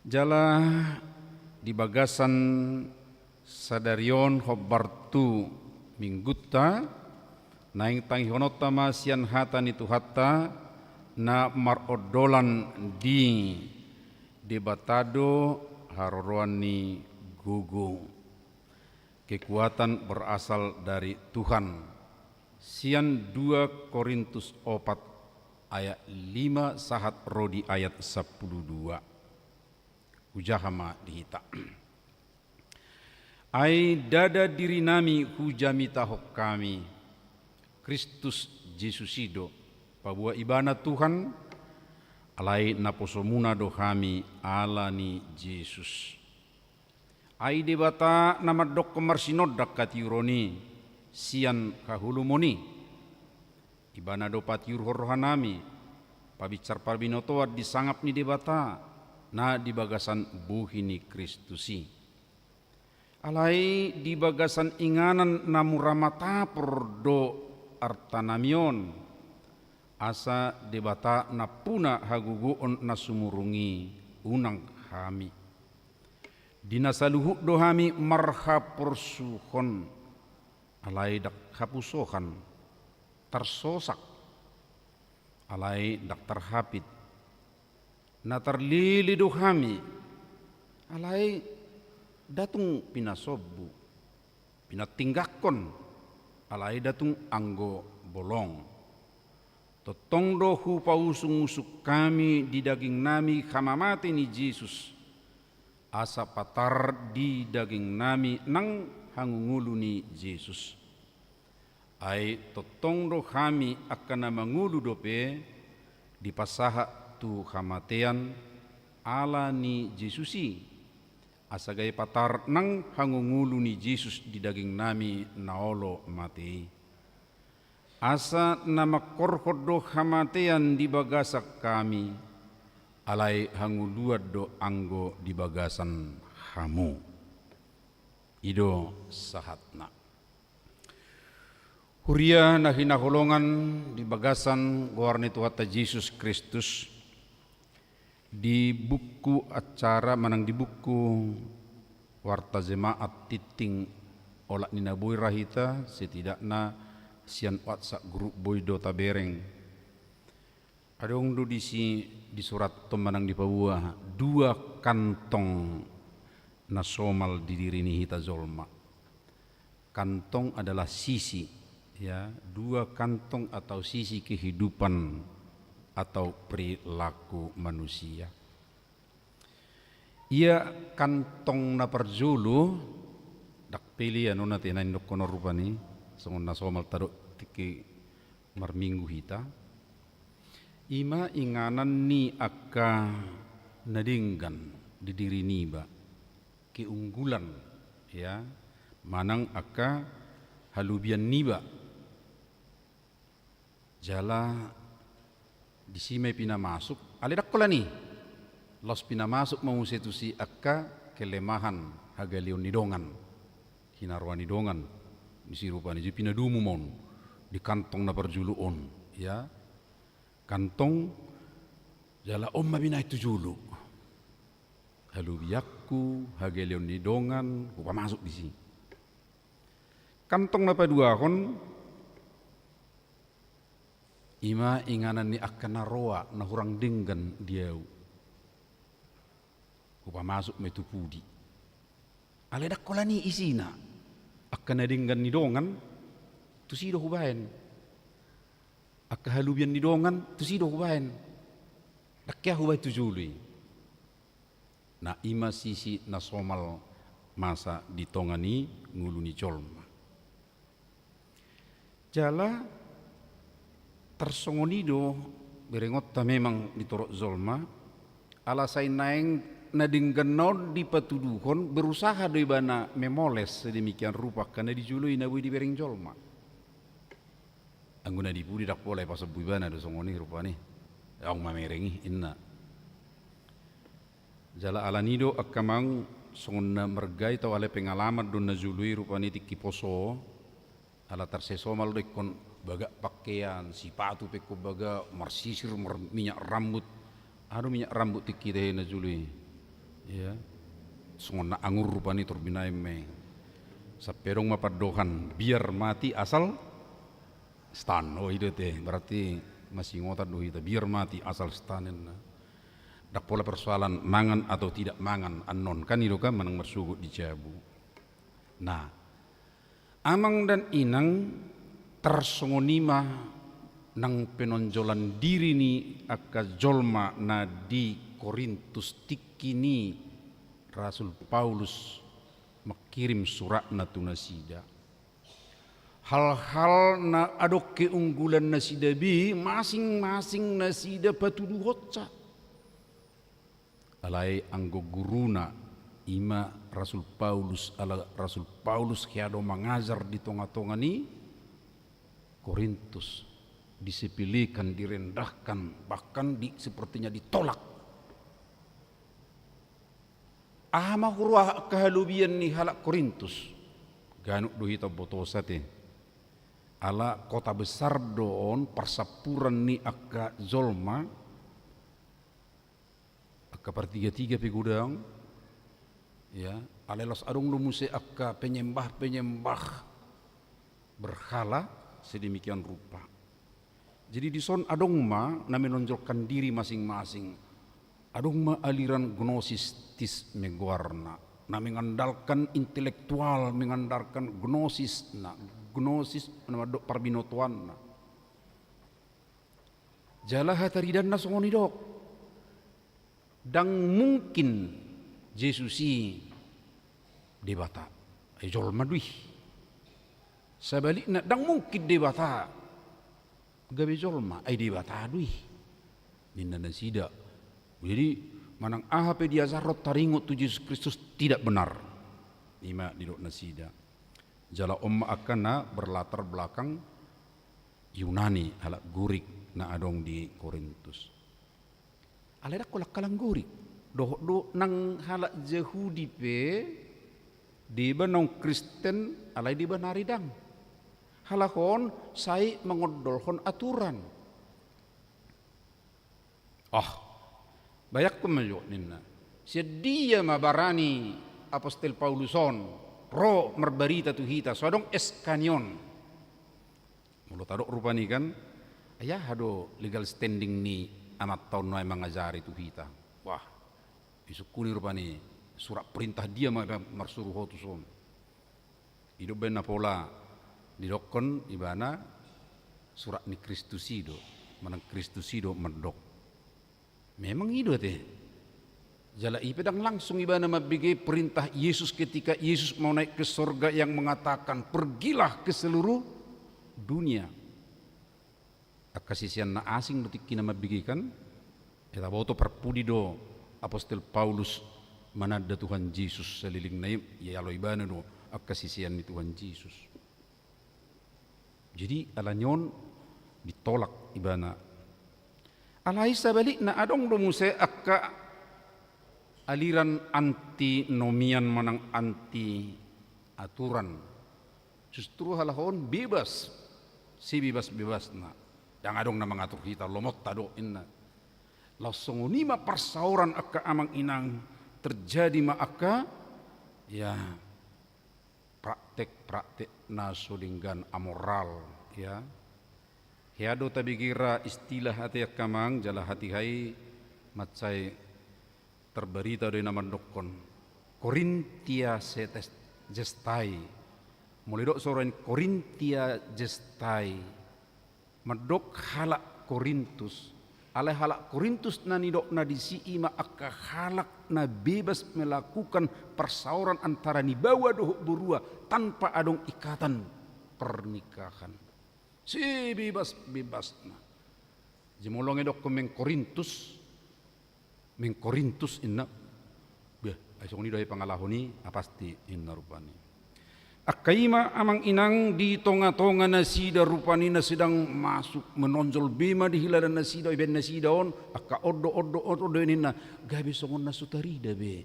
Jala di bagasan sadari on hombar tu minggunta, naeng tangihononta ma sian hata ni Tuhanta na marondolan di Debata do haroroan ni gogo. Kekuatan berasal dari Tuhan. Sian dua Korintus opat ayat lima sahat ro di ayat sampulu dua. Hujaha ma di hita. Ai ndada dirinami hujamitahon hami, Kristus Jesus i do, paboa Ibana Tuhan, alai naposomuna do hami ala ni Jesus. Ai Debata na mandokkon marsinondang hatiuron i sian haholomon i. Ibana do patiurhon rohanami, pabinsar parbinotoan di sangap ni Debata, na di bagasan bohi ni Kristus i. Alai di bagasan inganan na mura matapor do artanami on, asa Debata nampuna hagogoon na sumurung i unang hami. Di na saluhut do hami marhaporsuhon, alai ndang hapusohan, tarsosak, alai ndang tarhapit. Na tarlele do hami, alai nda tung pinasombu, pinatingganghon, alai nda tung anggo bolong. Tongtong do hupausung-usung hami di dagingnami hamamate ni Jesus, asa patar di dagingnami nang hangungulu ni Jesus. Ai tongtong do hami angka na mangolu dope dipasahat tu hamatean ala ni Jesus i, asa gabe patar nang hangungulu ni Jesus di dagingnami na olo mate i. Asa na mangkorhon do hamatean di bagasan hami, alai hangoluan do anggo di bagasan hamu. I do sahatna. Huria na hinaholongan di bagasan goar ni Tuhanta Jesus Kristus, di buku acara manang di buku Warta Jemaat Tingting Olat ni na boi ra hita, setidakna sian WhatsApp grup boi do tabereng. Adong do disi disurathon manang dipaboa dua kantong na somal di diri ni hita jolma. Kantong adalah sisi, ya, dua kantong atau sisi kehidupan atau perilaku manusia. Ia kantong na parjolo, ndang pelean on ate na nidokkonon rupani, songon na somal tadok tingki marminggu hita. I ma inganan ni angka na denggan di diri niba, keunggulan, ya, manang angka halobian niba. Jala disi ma i pinamasuk, alai ndang holan i. Laos pinamasuk ma muse tusi angka kelemahan, hagaleon ni dongan, hinaroan ni dongan. Disi rupani jadi pinadomu ma on di kantong na parjolo on, ya. Kantong, jala on ma binahen tu jolo. Halobianku, hagaleon ni dongan, hupamasuk disi. Kantong na paduahon, i ma inganan ni angka na roa na hurang denggan di ahu. Hupamasuk ma i tu pudi. Alai ndang holan i isina. Angka na denggan ni dongan, tusi do hubaen. Angka halobian ni dongan, tusi do hubaen. Ndang hea hubaen tu jolo i. Na i ma sisi na somal masa di tonga ni ngolu ni jolma. Jala tarsongon i do berengonta memang di torop jolma, ala sai naeng na dengganna on dipatuduhon, berusaha do ibana memoles sedemikian rupa angka na dijoloi na boi dibereng jolma. Anggo na di pudi ndang pola ipasombu ibana do songon i rupani. Aung mamereng i, inna. Jala ala ni do angka amang, songon na marga i tau, alai pengalaman do na jolo i rupani tingki poso. Ala tarsai somal do ingkon bagak pakean, sipatu pe ingkon bagak, marsisir, marminyak rambut. Aha do minyak rambut tingki tahe na jolo i. Ia. Songon na angur rupani tor binaen ma i. Sampe adong ma pandohan, biar mati asal stan. Oh, i do te. Berarti masih ingotan do hita. Biar mati asal stan, inna. Ndang pola persoalan mangan atau tidak mangan annon, kan i do kan manang marsogot di jabu. Nah, amang dan inang, tarsongon i ma nang penonjolan diri ni angka jolma na di Korintus tingki ni Rasul Paulus mangkirim suratna tu nasida. Hal-hal na adong keunggulan nasida be, masing-masing nasida patuduhonsa. Alai anggo guruna, i ma Rasul Paulus, ala Rasul Paulus hea do mangajar di tonga-tonga ni Korintus, disepelekan, direndahkan, bahkan di, sepertinya ditolak. Aha ma huroha angka halobian ni halak Korintus? Ganup do hita umbotosa te. Ala kota besar do on, parsampuran ni angka jolma, angka partiga-tiga pe godang, ya, alai laos adong do muse angka penyembah-penyembah berhala sedemikian rupa. Jadi dison adong ma na menonjolkan diri masing-masing. Adong ma aliran gnosistis ma goarna, na mengandalkan intelektual, mengandalkan gnosis, na gnosis na mandok parbinotoanna. Jala hataridanna songon i dok. Ndang mungkin Jesus i Debata, ai jolma do i. Sabalikna, ndang mungkin Debata gabe jolma, ai Debata do i, ninna nasida. Jadi, manang aha pe diajarhon taringot tu Jesus Kristus, tidak benar. I ma didok nasida. Jala on ma angka na berlatar belakang Yunani, halak Gorik na adong di Korintus. Alai ndang holan halak Gorik. Dohot do nang halak Jahudi pe, deba naung Kristen, alai deba nari ndang. Halak on sai mangondolhon aturan. Oh, bayangkon ma jo ninna. Sian dia ma barani apostel Paulus on ro marbarita tu hita, so adong S K ni on. Molo tadok rupani kan, ai aha do legal standing ni amanta on nuaeng mangajari tu hita? Wah, disungkuni rupani, surat perintah dia ma marsuru ho tuson. I do umbaen na pola didokkon ibana surat ni Kristus i do, manang Kristus i do mandok. Memang i do ate. Jala i pe ndang langsung ibana mambege perintah Yesus ketika Yesus mau naik ke sorga yang mengatakan, "Pergilah ke seluruh dunia." Angka sisean na asing do tingki na mambege kan. Ia taboto parpudi do apostel Paulus mananda Tuhan Jesus saleleng na i, ialo ibana do angka sisean ni Tuhan Jesus. Jadi, ala ni on ditolak ibana. Alai sabalikna, adong do muse angka aliran antinomian manang anti aturan. Justru halak on bebas, sebebas-bebasna. Ndang adong na mangatur hita, lomonta do inna. Laos songon i ma parsaoran angka amang inang terjadi ma angka, ya, praktek-praktek na so denggan, amoral, ya. Hea do tabege ra istilah ate angka amang, jala hatiha i mansai tarbarita do i na mandokkon Korintia setes jestai. Molo didok so roha ni Korintia jestai, mandok halak Korintus, Alai halak Korintus na nidokna disi i ma angka halak na bebas melakukan parsaoran antara nibaoa dohot borua tanpa adong ikatan pernikahan. Sebebas-bebasna. Jadi molo ngidokkon mengkorintus, mengkorintus inna. Bah, ai songon i do ai pangalahon i, ah, pasti inna rupani. Angka i ma amang inang di tonga-tonga nasida rupani na sedang masuk menonjol be ma di hilala nasida, ibaen nasida on, angka ondo, ondo, ondo, ondo ninna, gabe songon na so tarida be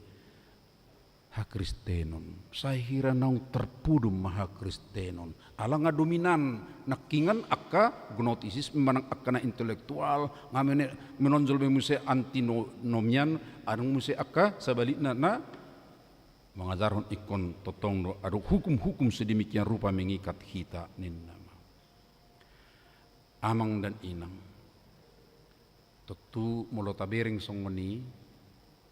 hakristenon. Sai hira naung terpudum ma hakristenon. Ala nga dominan nangkiningan angka gnosticism manang angka na intelektual, nga mene-, menonjol be muse antinomian, adong muse angka sabalikna na mangajarhon ingkon tongtong do adong hukum-hukum sedemikian rupa mengikat hita ninna ma. Amang dan inang. Tontu molo tabereng songon i,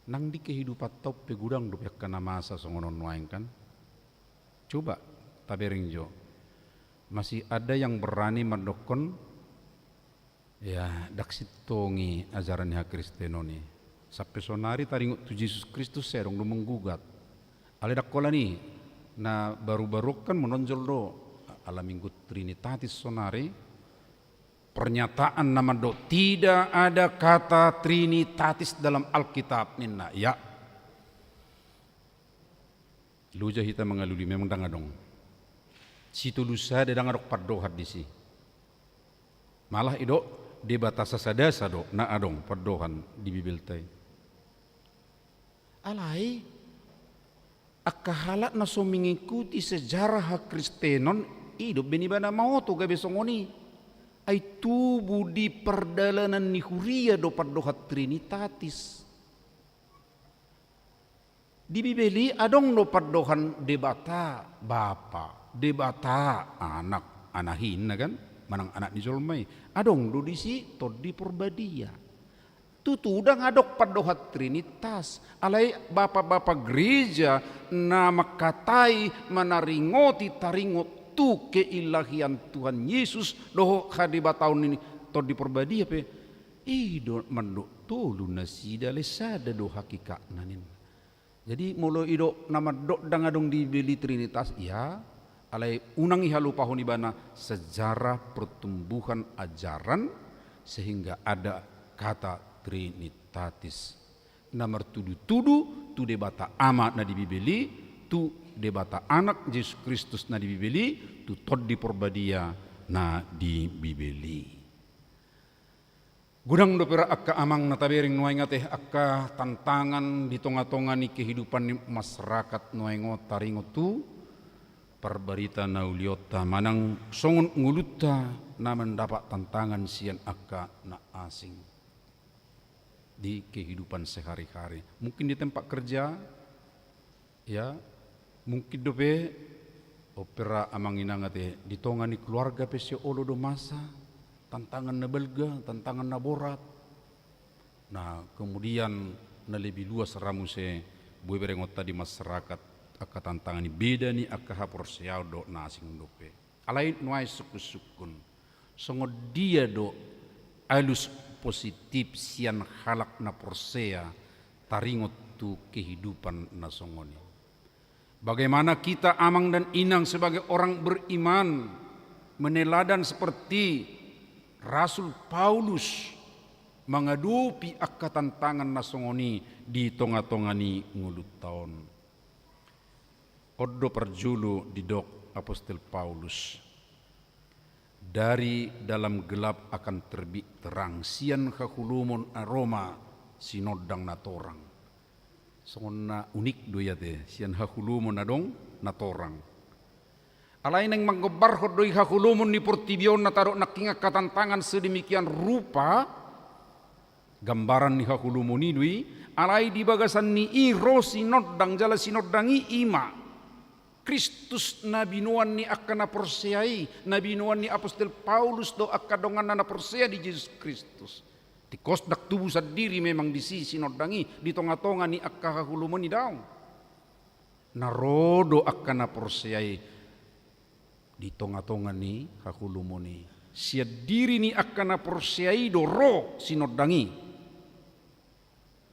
nang di kehidupanta on pe godang dope angka na masa songon on nuaeng kan. Coba tabereng jo. Masih ada yang berani mandokkon, ya, ndang sintong i ajaran ni hakristenon i. Sampe sonari taringot tu Jesus Kristus sai adong do menggugat. Alai ndang holan i, na baru-baru on kan menonjol do, ala Minggu Trinitatis sonari, pernyataan na mandok, "Tidak ada kata Trinitatis dalam Alkitab," ninna. Ya. Loja hita mangalului, memang ndang adong. Sitolu sada ndang adong pandohan disi. Malah i do, Debata sasada sa do na adong pandohan di Bibelta i. Alai, angka halak na so mengikuti sejarah hakristenon, i do umbahen ibana maoto gabe songon i. Ai tubu di pardalanan ni huria do pandohan Trinitatis. Di Bibel i adong do pandohan Debata Bapa, Debata Anak, Anahinna kan, manang Anak ni jolma i. Adong do disi Tondi Porbadia. Tutu ndang adong pandohan Trinitas, alai bapa-bapa gereja na mangkatai manaringoti taringot tu keilahian Tuhan Yesus dohot hadebataon ni Tondi Porbadia pe, i do mandok tolu nasida, alai sada do hakikatna ninna. Jadi molo i do na mandok ndang adong di Bibel i Trinitas, ia, alai unang i halupahon ibana sejarah pertumbuhan ajaran sehingga ada kata Trinitatis. Na martudu-tudu tu Debata Ama na di Bibel i, tu Debata Anak Jesus Kristus na di Bibel i, tu Tondi Porbadia na di Bibel i. Godang dope ra angka amang na tabereng nuaeng ate angka tantangan di tonga-tonga ni kehidupan ni masyarakat nuaeng on taringot tu parbarita na ulionta manang songon ngolunta na mandapat tantangan sian angka na asing di kehidupan sehari-hari. Mungkin di tempat kerja, ya, mungkin dope, ope ra amang inang ate, di tonga ni keluarga pe sai olo do masa, tantangan na balga, tantangan na borat. Nah, kemudian na lebih luas ra muse boi berengonta di masyarakat, angka tantangan ni beda ni angka haporseaon dohot na asing dope. Alai nuaeng sungkun-sungkun. Songon dia do alus positif sian halak na porsea taringot tu kehidupan na songon i. Bagaimana kita amang dan inang sebagai orang beriman meneladan seperti Rasul Paulus mangadopi angka tantangan na songon i di tonga-tonga ni ngolunta on. On do parjolo didok Apostel Paulus, "Dari dalam gelap akan terbit terang," sian haholomon adong ma sinondang na torang. Songon na unik do i ate, sian haholomon adong na torang. Alai naeng manggombarhon do i haholomon ni portibi on na tadok nangkin angka tantangan sedemikian rupa, gambaran ni haholomon i do i, alai di bagasan ni i ro sinondang, jala sinondang i i ma Kristus na binoan ni angka na porsea i, na binoan ni Apostel Paulus dohot angka donganna na porsea di Jesus Kristus. Tingkos ndang tubu sandiri memang disi sinondang i di tonga-tonga ni angka haholomon i, daong. Na ro do angka na porsea i di tonga-tonga ni haholomon i. Sian diri ni angka na porsea i do ro sinondang i.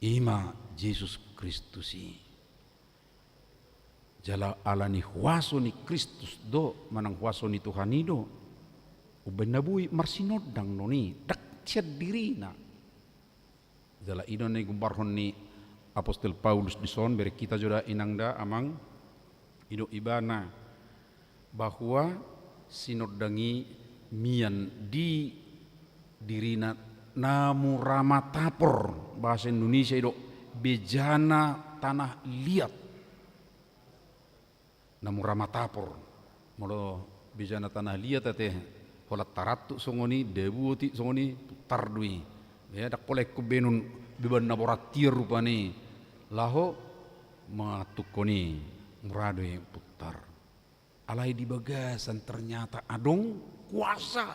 I ma Jesus Kristus i. Jala ala ni huaso ni Kristus do, manang huaso ni Tuhan i do, umbaen na boi marsinondang non i, ndang sian dirina. Jala i do na digombarhon ni apostel Paulus dison, bereng hita jo da inang da amang, i do ibana bahwa sinondang i mian di dirina na mura matapor, bahasa Indonesia i do bejana tanah liat. Na mura matapor. Molo bejana tanah liat ate, holan tarantuk songon i, dabu otik songon i, puntar do i. Ya, ndang pola ingkon baenon beban na borat hian rupani laho mangantukkon i, mura do i puntar. Alai di bagasan ternyata adong kuasa,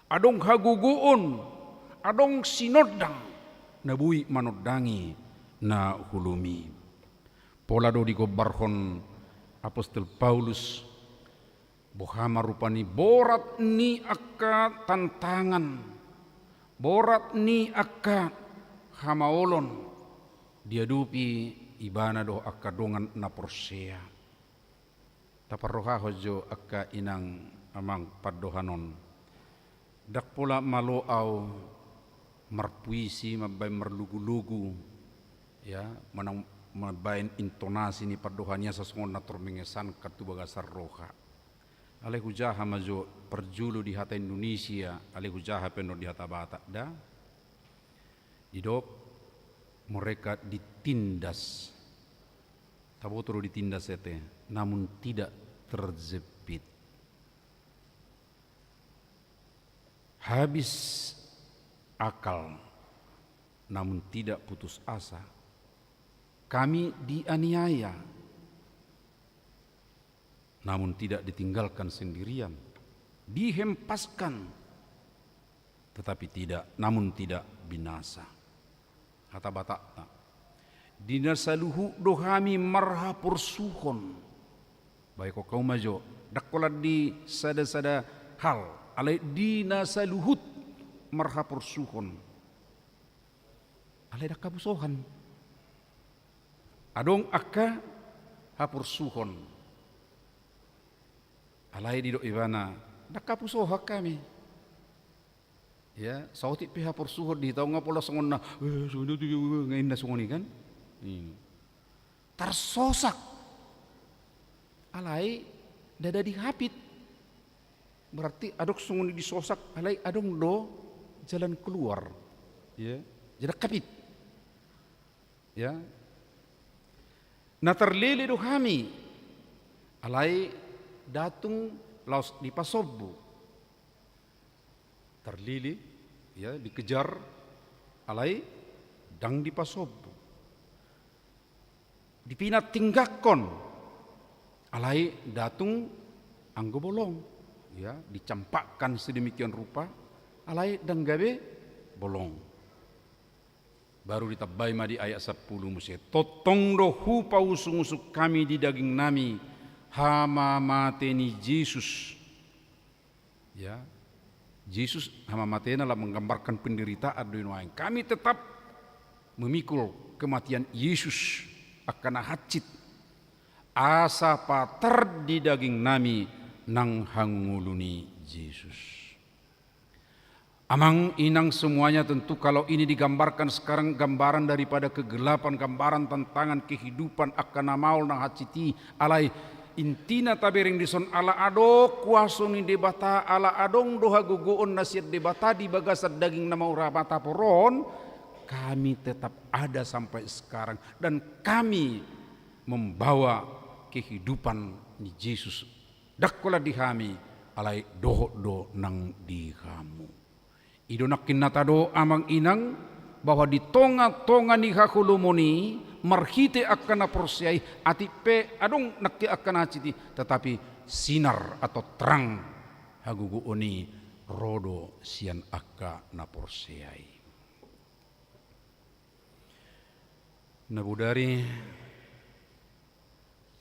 adong hagogoon, adong sinondang na boi manondangi na holom i. Pola do digombarhon apostel Paulus, boha ma rupani borat ni angka tantangan, borat ni angka hamaolon diadopi ibana dohot angka dongan na porsea. Taparrohahon jo angka inang amang pandohan on. Ndang pola malo au marpuisi, mambaen marlogu-logu, ya, manang mambaen intonasi ni pandohan i asa songon na tor mengesankan tu bagasan roha. Alai hujaha ma jo parjolo di hata Indonesia, alai hujaha pe annon di hata Batak da. Didok mereka ditindas. Taboto do ditindas ate, namun tidak terjepit. Habis akal, namun tidak putus asa. Kami dianiaya, namun tidak ditinggalkan sendirian. Dihempaskan, tetapi tidak, namun tidak binasa. Hata Batakna. Di na saluhut do hami marhaporsuhon. Baik, kau ma jo. Ndang holan di sada-sada hal. Alai di na saluhut marhaporsuhon. Alai ndang hapusohan. Adong angka haporsuhon. Alai didok ibana, ndang hapusohan hami. Ya, saotik pe haporsuhon di hita, nunga pola songon na, eh, songon itu, eh, nunga inna songon i kan. Hmm. Tarsosak. Alai ndada dihapit. Berarti adong songon i disosak, alai adong do jalan keluar. Ya. Jadi kapit. Ya. Na tarlele do hami. Alai ndang tung laos dipasombu. Tarlele, ya, dikejar, alai ndang dipasombu. Dipinantinggangkon, alai ndang tung anggo bolong, ya, dicampakkan sedemikian rupa, alai ndang gabe bolong. Baru ditambai ma di ayat sampulu muse, tongtong do hupausung-usung hami di dagingnami hamamate ni Jesus. Ya, Jesus hamamatena laho menggambarkan penderitaan do i nuaeng. Kami tetap memikul kematian Yesus angka na hansit. Asa patar di dagingnami nang hangolu ni Jesus. Amang inang semuanya, tentu kalau ini digambarkan sekarang gambaran daripada kegelapan, gambaran tantangan kehidupan angka na maol nang hansit i, alai intina tabereng dison ala adong kuaso ni Debata, ala adong do hagogoon na sian Debata di bagasan daging na mura matapor on, kami tetap ada sampai sekarang dan kami membawa kehidupan ni Jesus. Ndang holan di hami, alai dohot do nang di hamu. I do nangkin na tadok amang inang, bahwa di tonga-tonga ni haholomon i, marhite angka na porsea i, atik pe adong nangkin angka na hansit i, tetapi sinar atau terang hagogoon i ro do sian angka na porsea i. Na bodari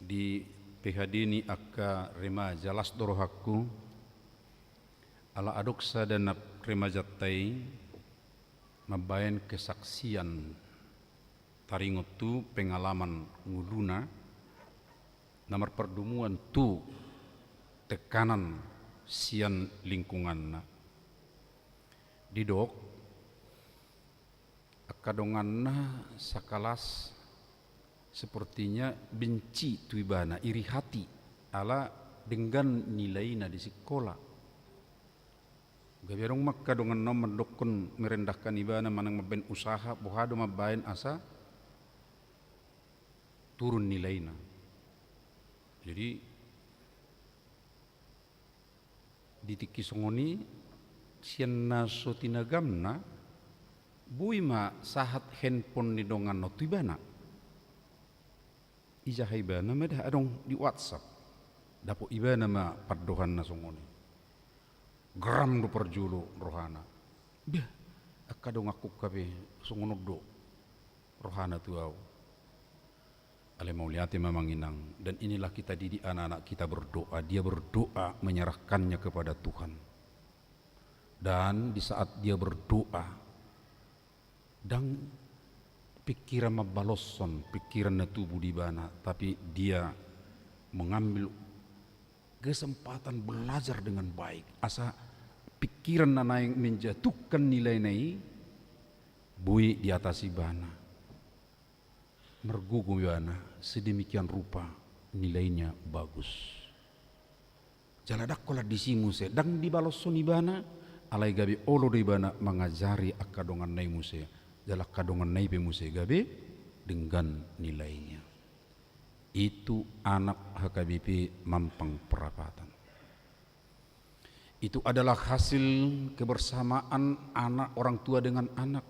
di P H D ni angka remaja, las do rohangku, Ala adong sada na remajanta i mambaen kesaksian taringot tu pengalaman ngoluna na marpardomuan tu tekanan sian lingkunganna. Didok, angka donganna sakalas sepertinya benci tu ibana, iri hati, ala denggan nilaina di sikola. Gabe adong ma angka donganna on mandokkon merendahkan ibana manang mambaen usaha, boha do mambaen asa turun nilaina. Jadi, di tingki songon i, sian na so tinagamna, boi ma sahat handphone ni donganna on tu ibana. Ijaha ibana ma da adong di WhatsApp. Dapot ibana ma pandohanna songon i. Geram do parjolo rohana. Bah, angka donganku hape songon on do rohana tu au. Alai mauliate ma amang inang, dan inilah kita didik anak-anak kita berdoa, dia berdoa menyerahkannya kepada Tuhan. Dan di saat dia berdoa, dang pikiran mambaloshon pikiran na tubu di ibana, tapi dia mengambil kesempatan belajar dengan baik. Asa pikiran na naeng menjatuhkan nilaina i, boi di atas ibana. Margogo ibana, sedemikian rupa nilainya bagus. Jala dang holan disi muse, dang dibaloshon ibana, alai gabe olo do ibana mangajari angka donganna i muse, jala angka donganna i pe muse gabe denggan nilainya. Itu anak H K B P Mampang Prapatan. Itu adalah hasil kebersamaan anak, orang tua dengan anak.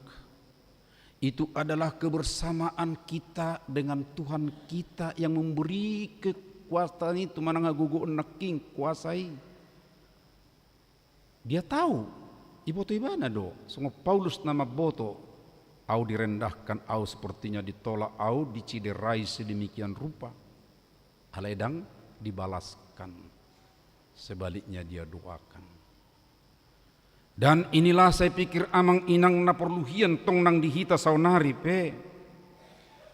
Itu adalah kebersamaan kita dengan Tuhan kita yang memberi kekuatan itu, manang hagogoon nangkin, kuasa i. Dia tahu, iboto ibana do, songon Paulus na mamboto, au direndahkan, au sepertinya ditolak, au diciderai sedemikian rupa. Alai dang dibalaskan. Sebaliknya dia doakan. Dan inilah saya pikir amang inang na porlu hian tong nang di hita saonari pe.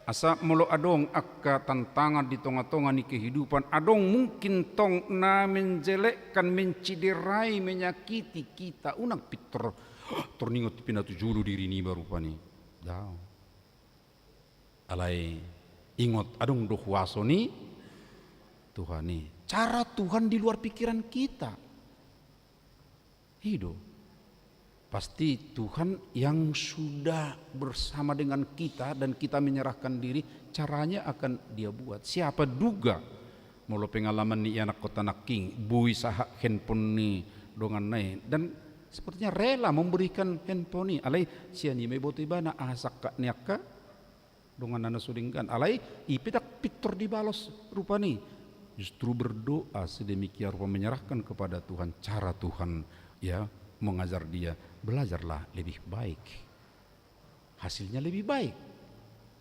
Asa molo adong angka tantangan di tonga-tonga ni kehidupan, adong mungkin tong na menjelekkan, menciderai, menyakiti kita, unang pintor, torningot pinatujolo diri niba rupani. Daong. Alai ingot, adong do huaso ni Tuhan i. Cara Tuhan di luar pikiran kita. I do. Pasti Tuhan yang sudah bersama dengan kita dan kita menyerahkan diri, caranya akan Dia buat. Siapa duga molo pengalaman ni ianakhonta nangkin, boi sahat handphone ni donganna i, dan sepertinya rela memberikan handphone i, alai sian i ma iboto ibana aha sangkap ni angka donganna na so denggan. Alai i pe dang pintor dibalos rupani. Justru berdoa sedemikian rupa, menyerahkan kepada Tuhan, cara Tuhan, ya, mengajar dia, belajarlah lebih baik. Hasilnya lebih baik.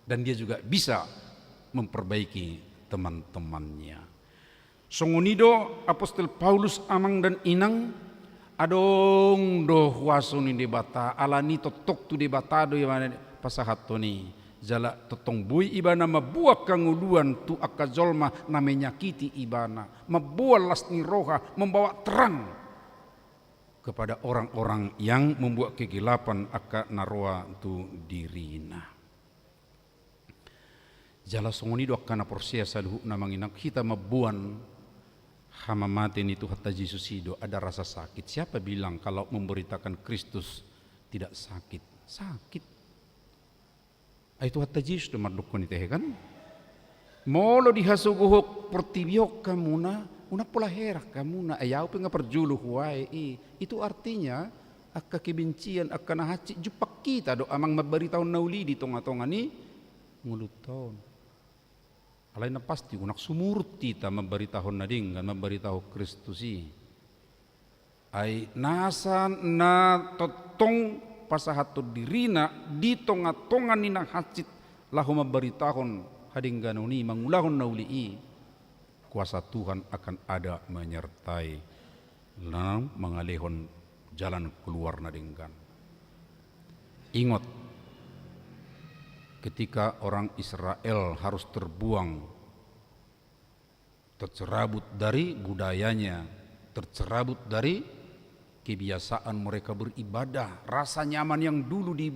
Dan dia juga bisa memperbaiki teman-temannya. Songon i do apostel Paulus, amang dan inang, adong do huaso ni Debata, alani tongtong tu Debata do ia pasahathon i. Jala tongtong boi ibana mamboan hangoluan tu angka jolma na menyakiti ibana, mamboan las ni roha, membawa terang kepada orang-orang yang membuat kegelapan angka na roa tu dirina. Jala songon i do angka na porsea saluhutna, amang inang, hita mamboan hamamate ni Tuhanta Jesus i do ada rasa sakit. Siapa bilang kalau memberitakan Kristus tidak sakit? Sakit. Ai Tuhanta Jesus do mandokkon i, tehe kan? Molo dihasogohon portibi on hamuna, unang pola heran hamuna, ai au pe nga parjolo huae i. Itu artinya angka kebencian, angka na hansit jumpang hita do amang mambaritahon na uli di tonga-tonga ni ngolunta on. Alai na pasti unang sumurut hita mambaritahon na denggan, mambaritahon Kristus i. Ai nasa na tongtong pasahathon dirina di tonga-tonga ni na hansit laho mambaritahon hadengganon i, mangulahon na uli i, kuasa Tuhan akan ada menyertai, laho mangalehon jalan keluar na denggan. Ingot, ketika orang Israel harus terbuang, tercerabut dari budayanya, tercerabut dari kebiasaan mereka beribadah, rasa nyaman yang dulu di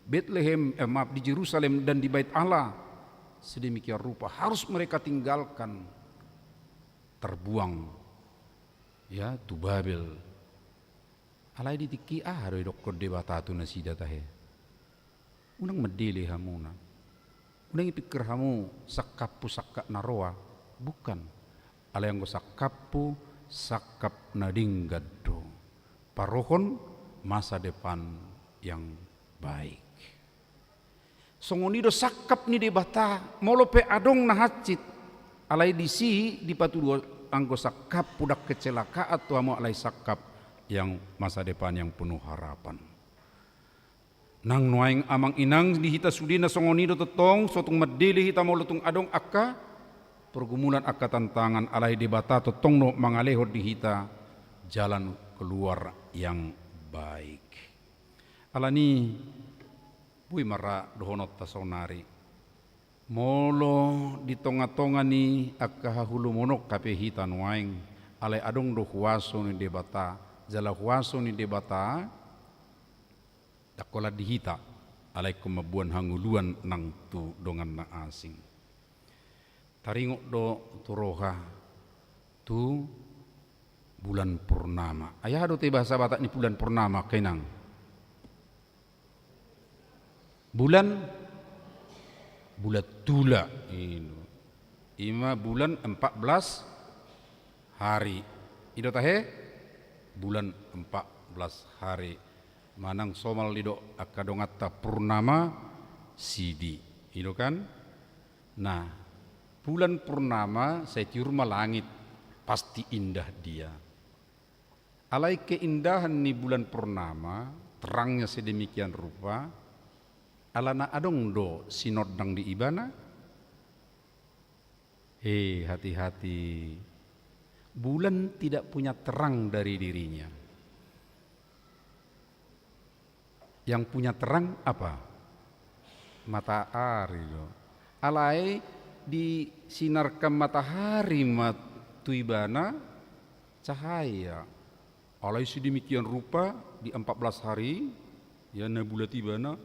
Betlehem, eh, maaf, di Jerusalem dan di Bait Allah, sedemikian rupa harus mereka tinggalkan, terbuang, ya, tu Babel. Alai di tingki aha do didokkon Debata tu nasida tahe? Unang mandele hamuna. Unang ipikir hamu sangkaphu sangkap na roa. Bukan. Alai anggo sangkaphu, sangkap na denggan do. Parohon masa depan yang baik. Songon i do sangkap ni Debata, molo pe adong na hansit, alai disi dipatudu anggo sangkaphu ndang kecelakaan tu hamu, alai sangkap yang masa depan yang penuh harapan. Nang nuaeng amang inang, di hita sude na songon i do tongtong, so tung mandele hita molo tung adong angka pergumulan, angka tantangan, alai Debata tongtong do mangalehon di hita jalan keluar yang baik. Alani, boi ma ra dohononta saonari. Molo di tongatonga ni angka haholomon on hape hita nuaeng, alai adong do huaso ni Debata, jala huaso ni Debata ndang holan di hita, alai ingkon mamboan hangoluan nang tu dongan na asing. Taringot do tu roha tu bulan purnama. Ai aha do te bahasa Batak ni bulan purnama, angka inang? Bulan, bulan tula. I do. I ma bulan empat belas hari. I do tahe? Bulan empat belas hari. Manang somal didok angka donganta purnama sidi. I do kan? Nah, bulan purnama sai tiur ma langit, pasti indah dia. Alai keindahan ni bulan purnama, terangnya sedemikian rupa, alana adong do sinondang di ibana? He, hati-hati. Bulan tidak punya terang dari dirinya. Yang punya terang apa? Matahari do. Alai disinarkan matahari ma tu ibana cahaya. Alai sedemikian rupa di empat belas hari, ya, na bulat ibana,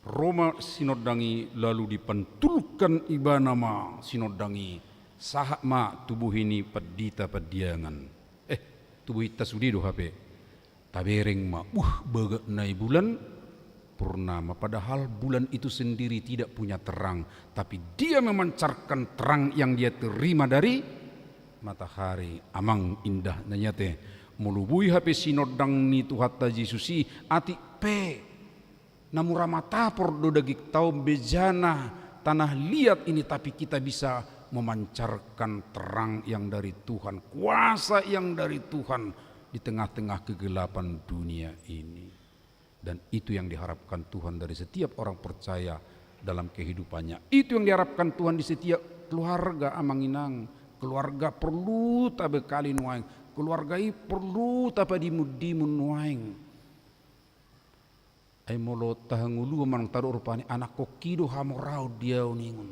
ro ma sinondang i lalu dipantulkan ibana ma sinondang i, sahat ma tubuhon i pandita Pandiangan. Eh, tubuhonta sude do hape. Tabereng ma, uh, bagak nai bulan purnama. Padahal bulan itu sendiri tidak punya terang, tapi dia memancarkan terang yang dia terima dari matahari. Amang, indah na niate. Molo boi hape sinondang ni Tuhanta Jesus i, atik pe na mura matapor do dagingta on, bejana tanah liat ini, tapi kita bisa memancarkan terang yang dari Tuhan, kuasa yang dari Tuhan di tengah-tengah kegelapan dunia ini. Dan itu yang diharapkan Tuhan dari setiap orang percaya dalam kehidupannya. Itu yang diharapkan Tuhan di setiap keluarga, amang inang. Keluarga porlu tabekali nuaeng. Keluarga i porlu tapadimun-dimun nuaeng. Ai molo tahangoluhon manang tadok rupani anakkon i do hamoraon di ahu ningon.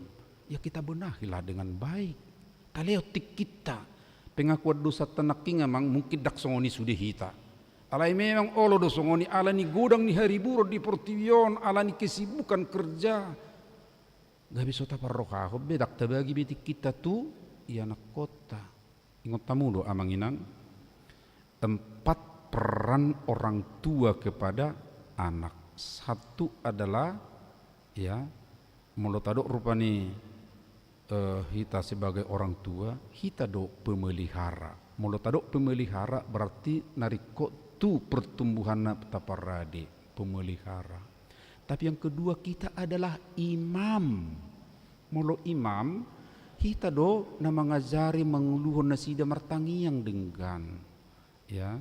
Ya, kita benahilah dengan baik. Talehon tingkinta. Pengakuan dosanta nangkin, amang, mungkin ndang songon i sude hita. Alai memang olo do songon i, alani godang ni hariburon di portibi on, alani kesibukan kerja, gabe so taparrohahon be, ndang tabagi be tingkinta tu ianakkonta. Ingot hamu do, amang inang, empat peran orang tua kepada anak. Satu adalah, ya, molo tadok rupani, eh, hita sebagai orang tua, hita do pemelihara. Molo tadok pemelihara berarti na ringkot tu pertumbuhanna taparade, pemelihara. Tapi yang kedua, kita adalah imam. Molo imam, hita do na mangajari, manguluhon nasida martangiang denggan. Ya,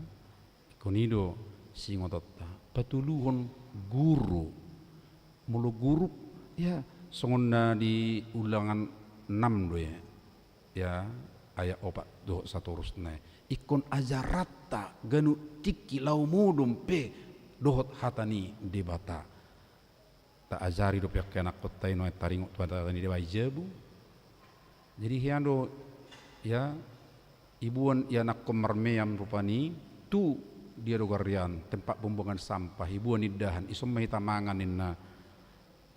ingkon i do siingotonta. Patoluhon guru. Molo guru, ya, songon na di ulangan enam do, ya. Ya, ayat opat dohot satorusna. Ingkon ajaranta ganup tingki laho modom pe dohot hata ni Debata. Taajari dope angka anakkonta i nuaeng taringot tu hata ni Debata i jabu. Jadi hian do, ya, iboan ianakhon marmeam rupani, tu dia do garian, tempat pembuangan sampah, iboan indahan, ison ma hita mangan ninna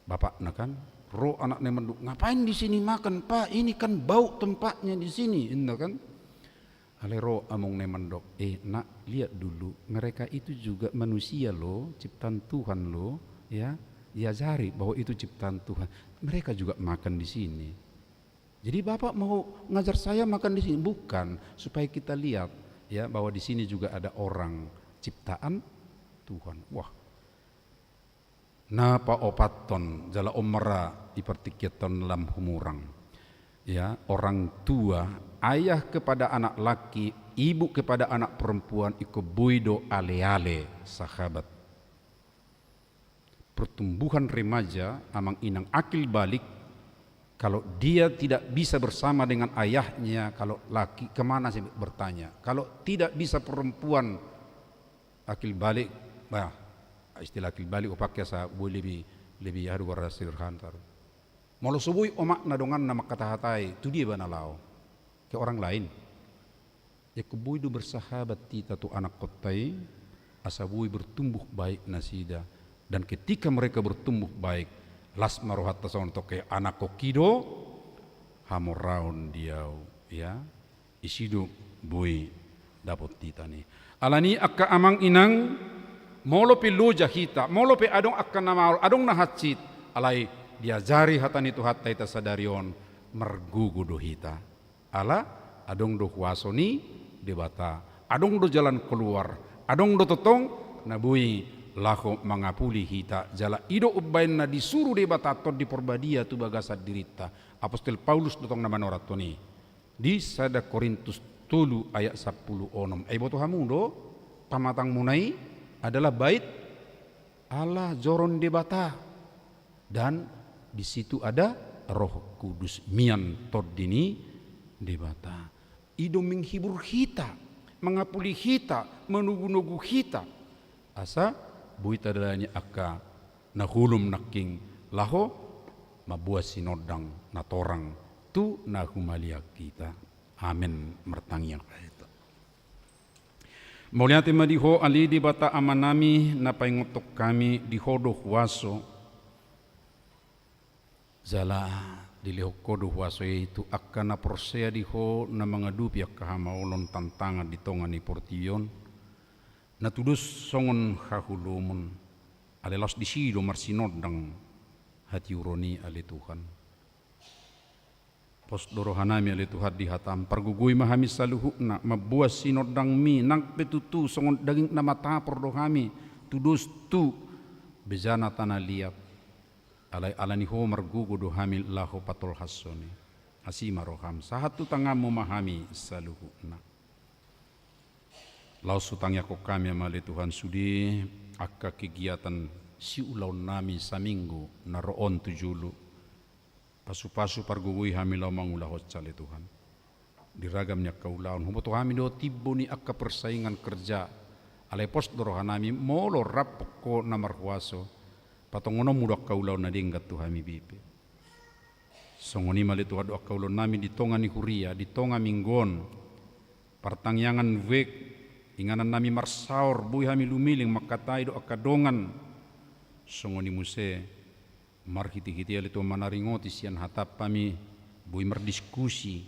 bapakna kan. Ro anakna i mandok, ngapain di sini makan, Pak? Ini kan bau tempatnya di sini, ninna kan. Alai ro amongna i mandok, eh nak, lihat dulu, mereka itu juga manusia loh, ciptaan Tuhan loh, ya, diajari bahwa itu ciptaan Tuhan. Mereka juga makan di sini. Jadi bapak mau ngajar saya makan di sini? Bukan, supaya kita lihat ya bahwa di sini juga ada orang ciptaan Tuhan. Wah, na paopathon jala on ma ra di partingkianta on lam humurang. Ya, orang tua, ayah kepada anak laki, ibu kepada anak perempuan, ingkon boi do aleale sahabat. Pertumbuhan remaja, amang inang, akil balik, kalau dia tidak bisa bersama dengan ayahnya, kalau laki, kemana saya bertanya? Kalau tidak bisa perempuan, akil balik, bah, istilah akil balik, opak ya sa, boi lebih, lebih, aduh, warna sederhana taruh. Molo so boi omakna donganna mangkatahatai, tu dia ibana laho? Ke orang lain. Ingkon boi do bersahabat hita tu anakkonta i, asa boi bertumbuh baik nasida. Dan ketika mereka bertumbuh baik, las ma rohanta songon tongke, anakhonki do hamoraon di ahu, ya. Disi do boi dapot hita ni. Alani angka amang inang, molo pe loja hita, molo pe adong angka na maol, adong na hansit, alai diajari hata ni Tuhanta hita sadari on, margogo do hita. Ala adong do huaso ni Debata, adong do jalan keluar, adong do tongtong na boi laho mangapuli hita, jala i do umbahen na disuru Debata Tondi Porbadia tu bagasan dirinta. Apostel Paulus do tong na manorathon i. Di sada Korintus tolu ayat sampulu onom. Ai iboto hamu do, pamatangmuna i adalah bait Allah, joro ni Debata. Dan di situ ada Roh Kudus, mian Tondi ni Debata. I do menghibur hita, mangapuli hita, manogunogu hita. Asa boi tadalani angka na holom nangkin laho mamboan sinondang na torang tu na humaliang hita. Amen. Martangiang ma hita. Mauliate ma di Ho ale Debata Amanami, na paingothon hami di Ho do huaso. Jala dilehon Ho do huaso i tu angka na porsea di Ho na mangadopi angka hamaolon tantangan di tonga ni portibi on, na tudos songon haholomon, alai laos disi do marsinondang hatiuron i ale Tuhan. Pos do rohanami ale Tuhan di hataM, pargogoi ma hami saluhutna, mamboan sinondangMi, nang pe tutu songon daging na matapor do hami, tudos tu bejana tana liat. Alai alani Ho margogo do hami laho patolhashon i. Asi ma rohaM, sahat tu tanganMu ma hami saluhutna. Laos hutangiangkon hami ma ale Tuhan sude angka kegiatan siulaonnami saminggu na ro on tu jolo. Pasupasu pargogoi hami laho mangulahon ale Tuhan. Di ragam ni angka ulaon, huboto hami do timbo ni angka persaingan kerja. Alai pos do rohanami molo rap Ho na marhuaso, patongononMu do angka ulaon na denggan tu hami be. Songon i ma ale Tuhan do angka ulaonnami di tonga ni huria, di tonga minggu on. Partangiangan wijk, inganannami marsaor, boi hami lumiling mangkatai do angka dongan. Songon i muse marhitehite ale Tuhan manaringoti sian hataM hami, boi mardiskusi.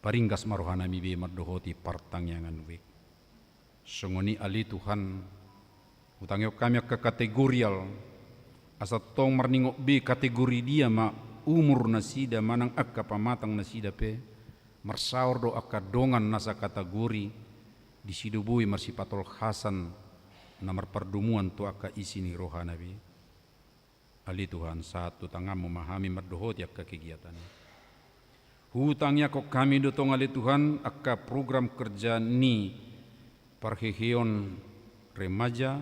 Paringgas ma rohanami be mandohoti partangiangan wijk. Songon i ale Tuhan, hutangihon hami angka kategorial, asa tong marningot be kategori dia ma umur nasida manang angka pamatang nasida pe, marsaor do angka dongan na sakategori, disi do boi marsipatolhasan na marpardomuan tu angka isi ni rohana be. Ale Tuhan, sahat tu tanganMu ma hami mandohoti angka kegiatan i. Hutangiangkon hami do tong ale Tuhan angka program kerja ni parheheon remaja,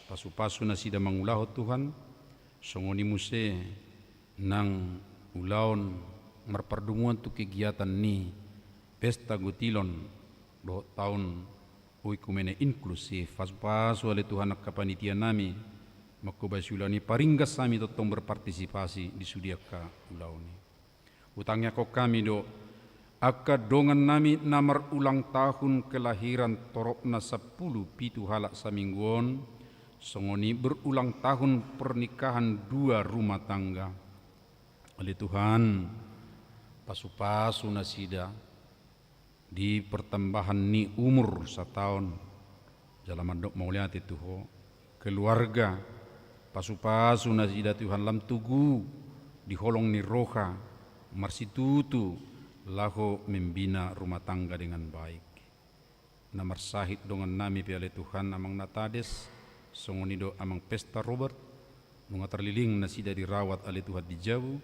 pasupasu nasida mangulahon Tuhan, songon i muse nang ulaon marpardomuan tu kegiatan ni Pesta Gotilon dohot taon oikumene inklusif. Pasupasu ale Tuhan angka panitia nami mangkobasi ulaon i, paringgas hami tongtong berpartisipasi di sude angka ulaon i. Hutangiangkon hami do angka dongan nami na marulang tahun kelahiran toropna sampulu pitu halak saminggu on, songon i berulang tahun pernikahan dua rumah tangga. Ale Tuhan, pasupasu nasida di pertambahan ni umur sataon, jala mandok mauliate tu Ho. Keluarga, pasupasu nasida Tuhan lam togu di holong ni roha, marsitutu laho membina rumah tangga dengan baik. Na marsahit dongan nami pe ale Tuhan, Amang Natades, songon i do Amang Pesta Robert, nunga tarlilling nasida dirawat ale Tuhan di jabu,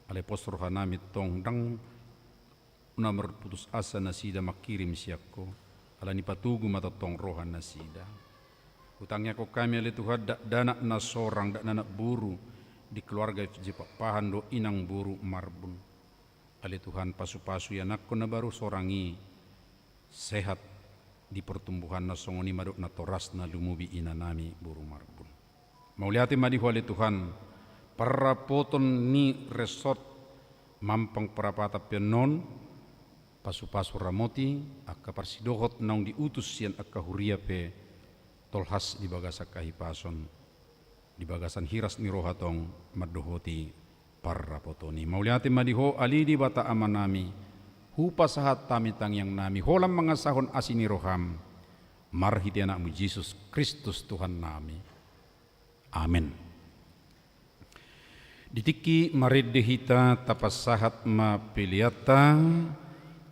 alai pos roha nami tong ndang na marputus asa nasida mangkirim sian Ho, alani patogu ma tongtong roha nasida. Hutangiangkon hami ale Tuhan, dakdanak na sorang, dakdanak boru di keluarga F J Pakpahan dohot inang boru Marbun. Ale Tuhan, pasupasu ianakkon na baru sorang i sehat di pertumbuhanna, songon i ma dohot natorasna lumobi ina nami boru Marbun. Mauliate ma di Ho ale Tuhan, parrapoton ni resort Mampang Prapatan pe annon, pasupasu ramoti angka parsidohot naung diutus sian angka huria pe tolhas di bagasan hahipason, di bagasan hiras ni roha tong mandohoti parrapoton i. Mauliate ma di Ho ale Debata Ama nami, hupasahat hami tangiang nami, holan mangasahon asi ni roham, marhite Anakmu Jesus Kristus Tuhan nami. Amen. Di tingki marende hita tapasahat ma peleanta,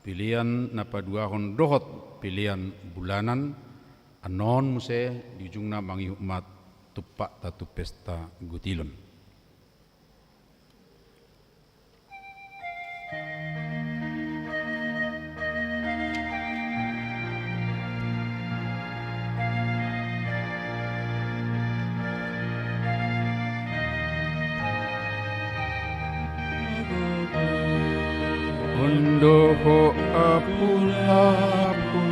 pelean na paduahon dohot pelean bulanan, annon muse di ujungna mangihut ma tumpakta tu Pesta Gotilon. Ondo ho apul-apul.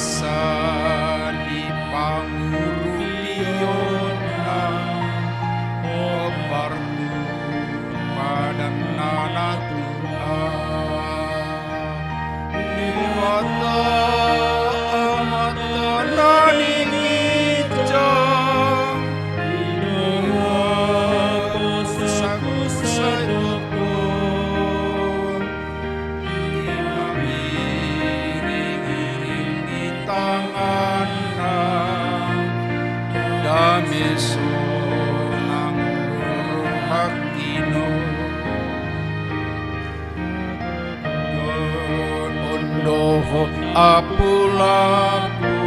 Sadi pangurupionNa, hombar tu padang na natua. Debata Amanta na di ginjang, di bawah kuasaNa sai tongtong. Ima iring-iring di tanganNa, dame sonang do rohangki on. Dohot apulangku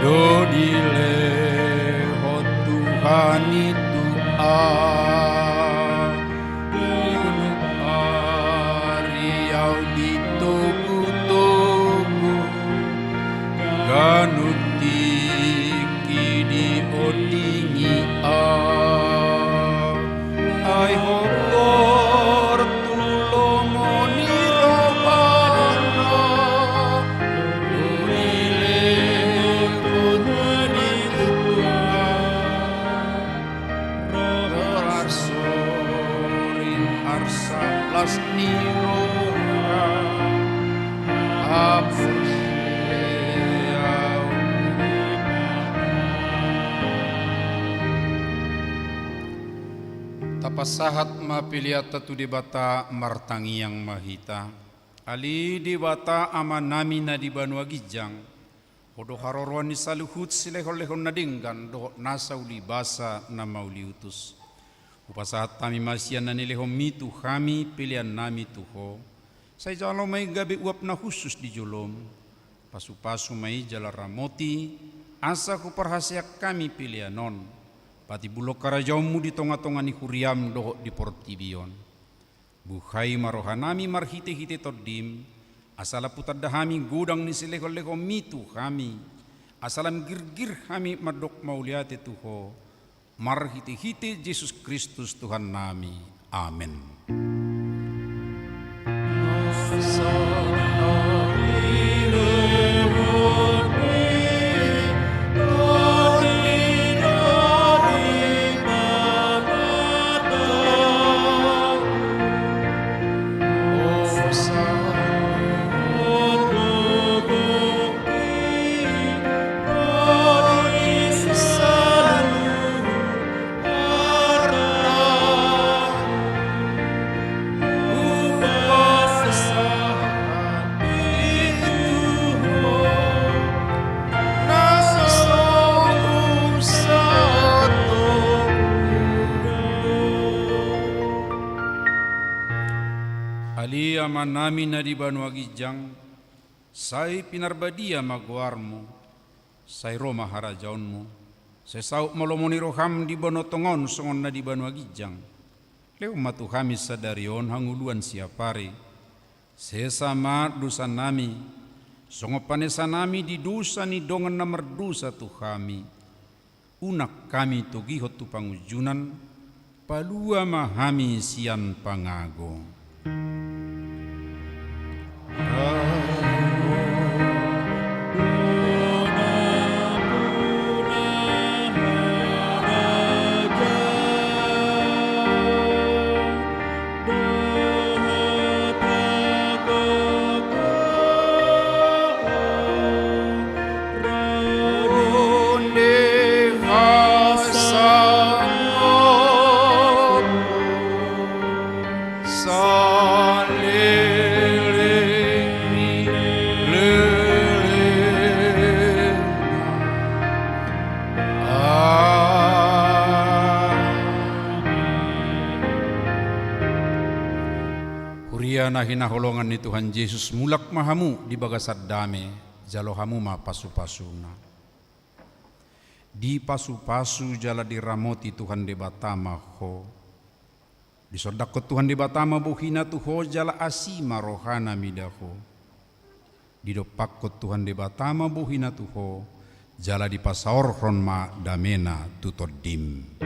do dilehon Tuhan i tu ahu. Ganup ari ahu ditogu-togu, ganup tingki diondingi ahu. Ai hombar tu lomo ni rohaNa, do dilehon Tuhan i tu ahu. Marsoring arsa las ni roha, haporseaon. Tapasahat ma peleanta tu Debata, martangiang ma hita. Ale Debata Amanami na di banua ginjang, Ho do haroroan ni saluhut silehon-lehon na denggan dohot nasa ulibasa na mauliutus. Hupasahat hami ma sian na nilehonMi tu hami peleannami tu Ho. Sai jalo ma i gabe uap na hushus di joloM. Pasu-pasu ma i jala ramoti, asa huparhaseang hami pelean on, patimbulhon harajaonMu di tonga-tonga ni huriaM dohot di portibi on. Buhai ma rohanami marhite-hite TondiM, asa lam hutanda hami godang ni silehon-lehonMi tu hami, asa lam girgir hami mandok mauliate tu Ho, marhite-hite Jesus Kristus Tuhannami. Amen. Ale Amanami na di banua ginjang, sai pinarbadia ma goarMu, sai ro ma harajaonMu, sai saut ma lomo ni rohaM di banua tonga on songon na di banua ginjang. Lehon ma tu hami sadari on hangoluan siapari. Sesa ma dosanami, songon panesanami di dosa ni dongan na mardosa tu hami. Unang hami togihon tu pangunjunan, palua ma hami sian pangago. Saleleng ni lelengna. Amen. Huria na hinaholongan ni Tuhan Jesus, mulak ma hamu di bagasan dame, jalo hamu ma pasu-pasuna. Dipasu-pasu jala diramoti Tuhan Debata ma ho. Disondangkon Tuhan Debata ma bohina tu ho jala asi ma rohana mida ho. Didompakkon Tuhan Debata ma bohina tu ho, jala dipasaorhon ma damena tu tondim.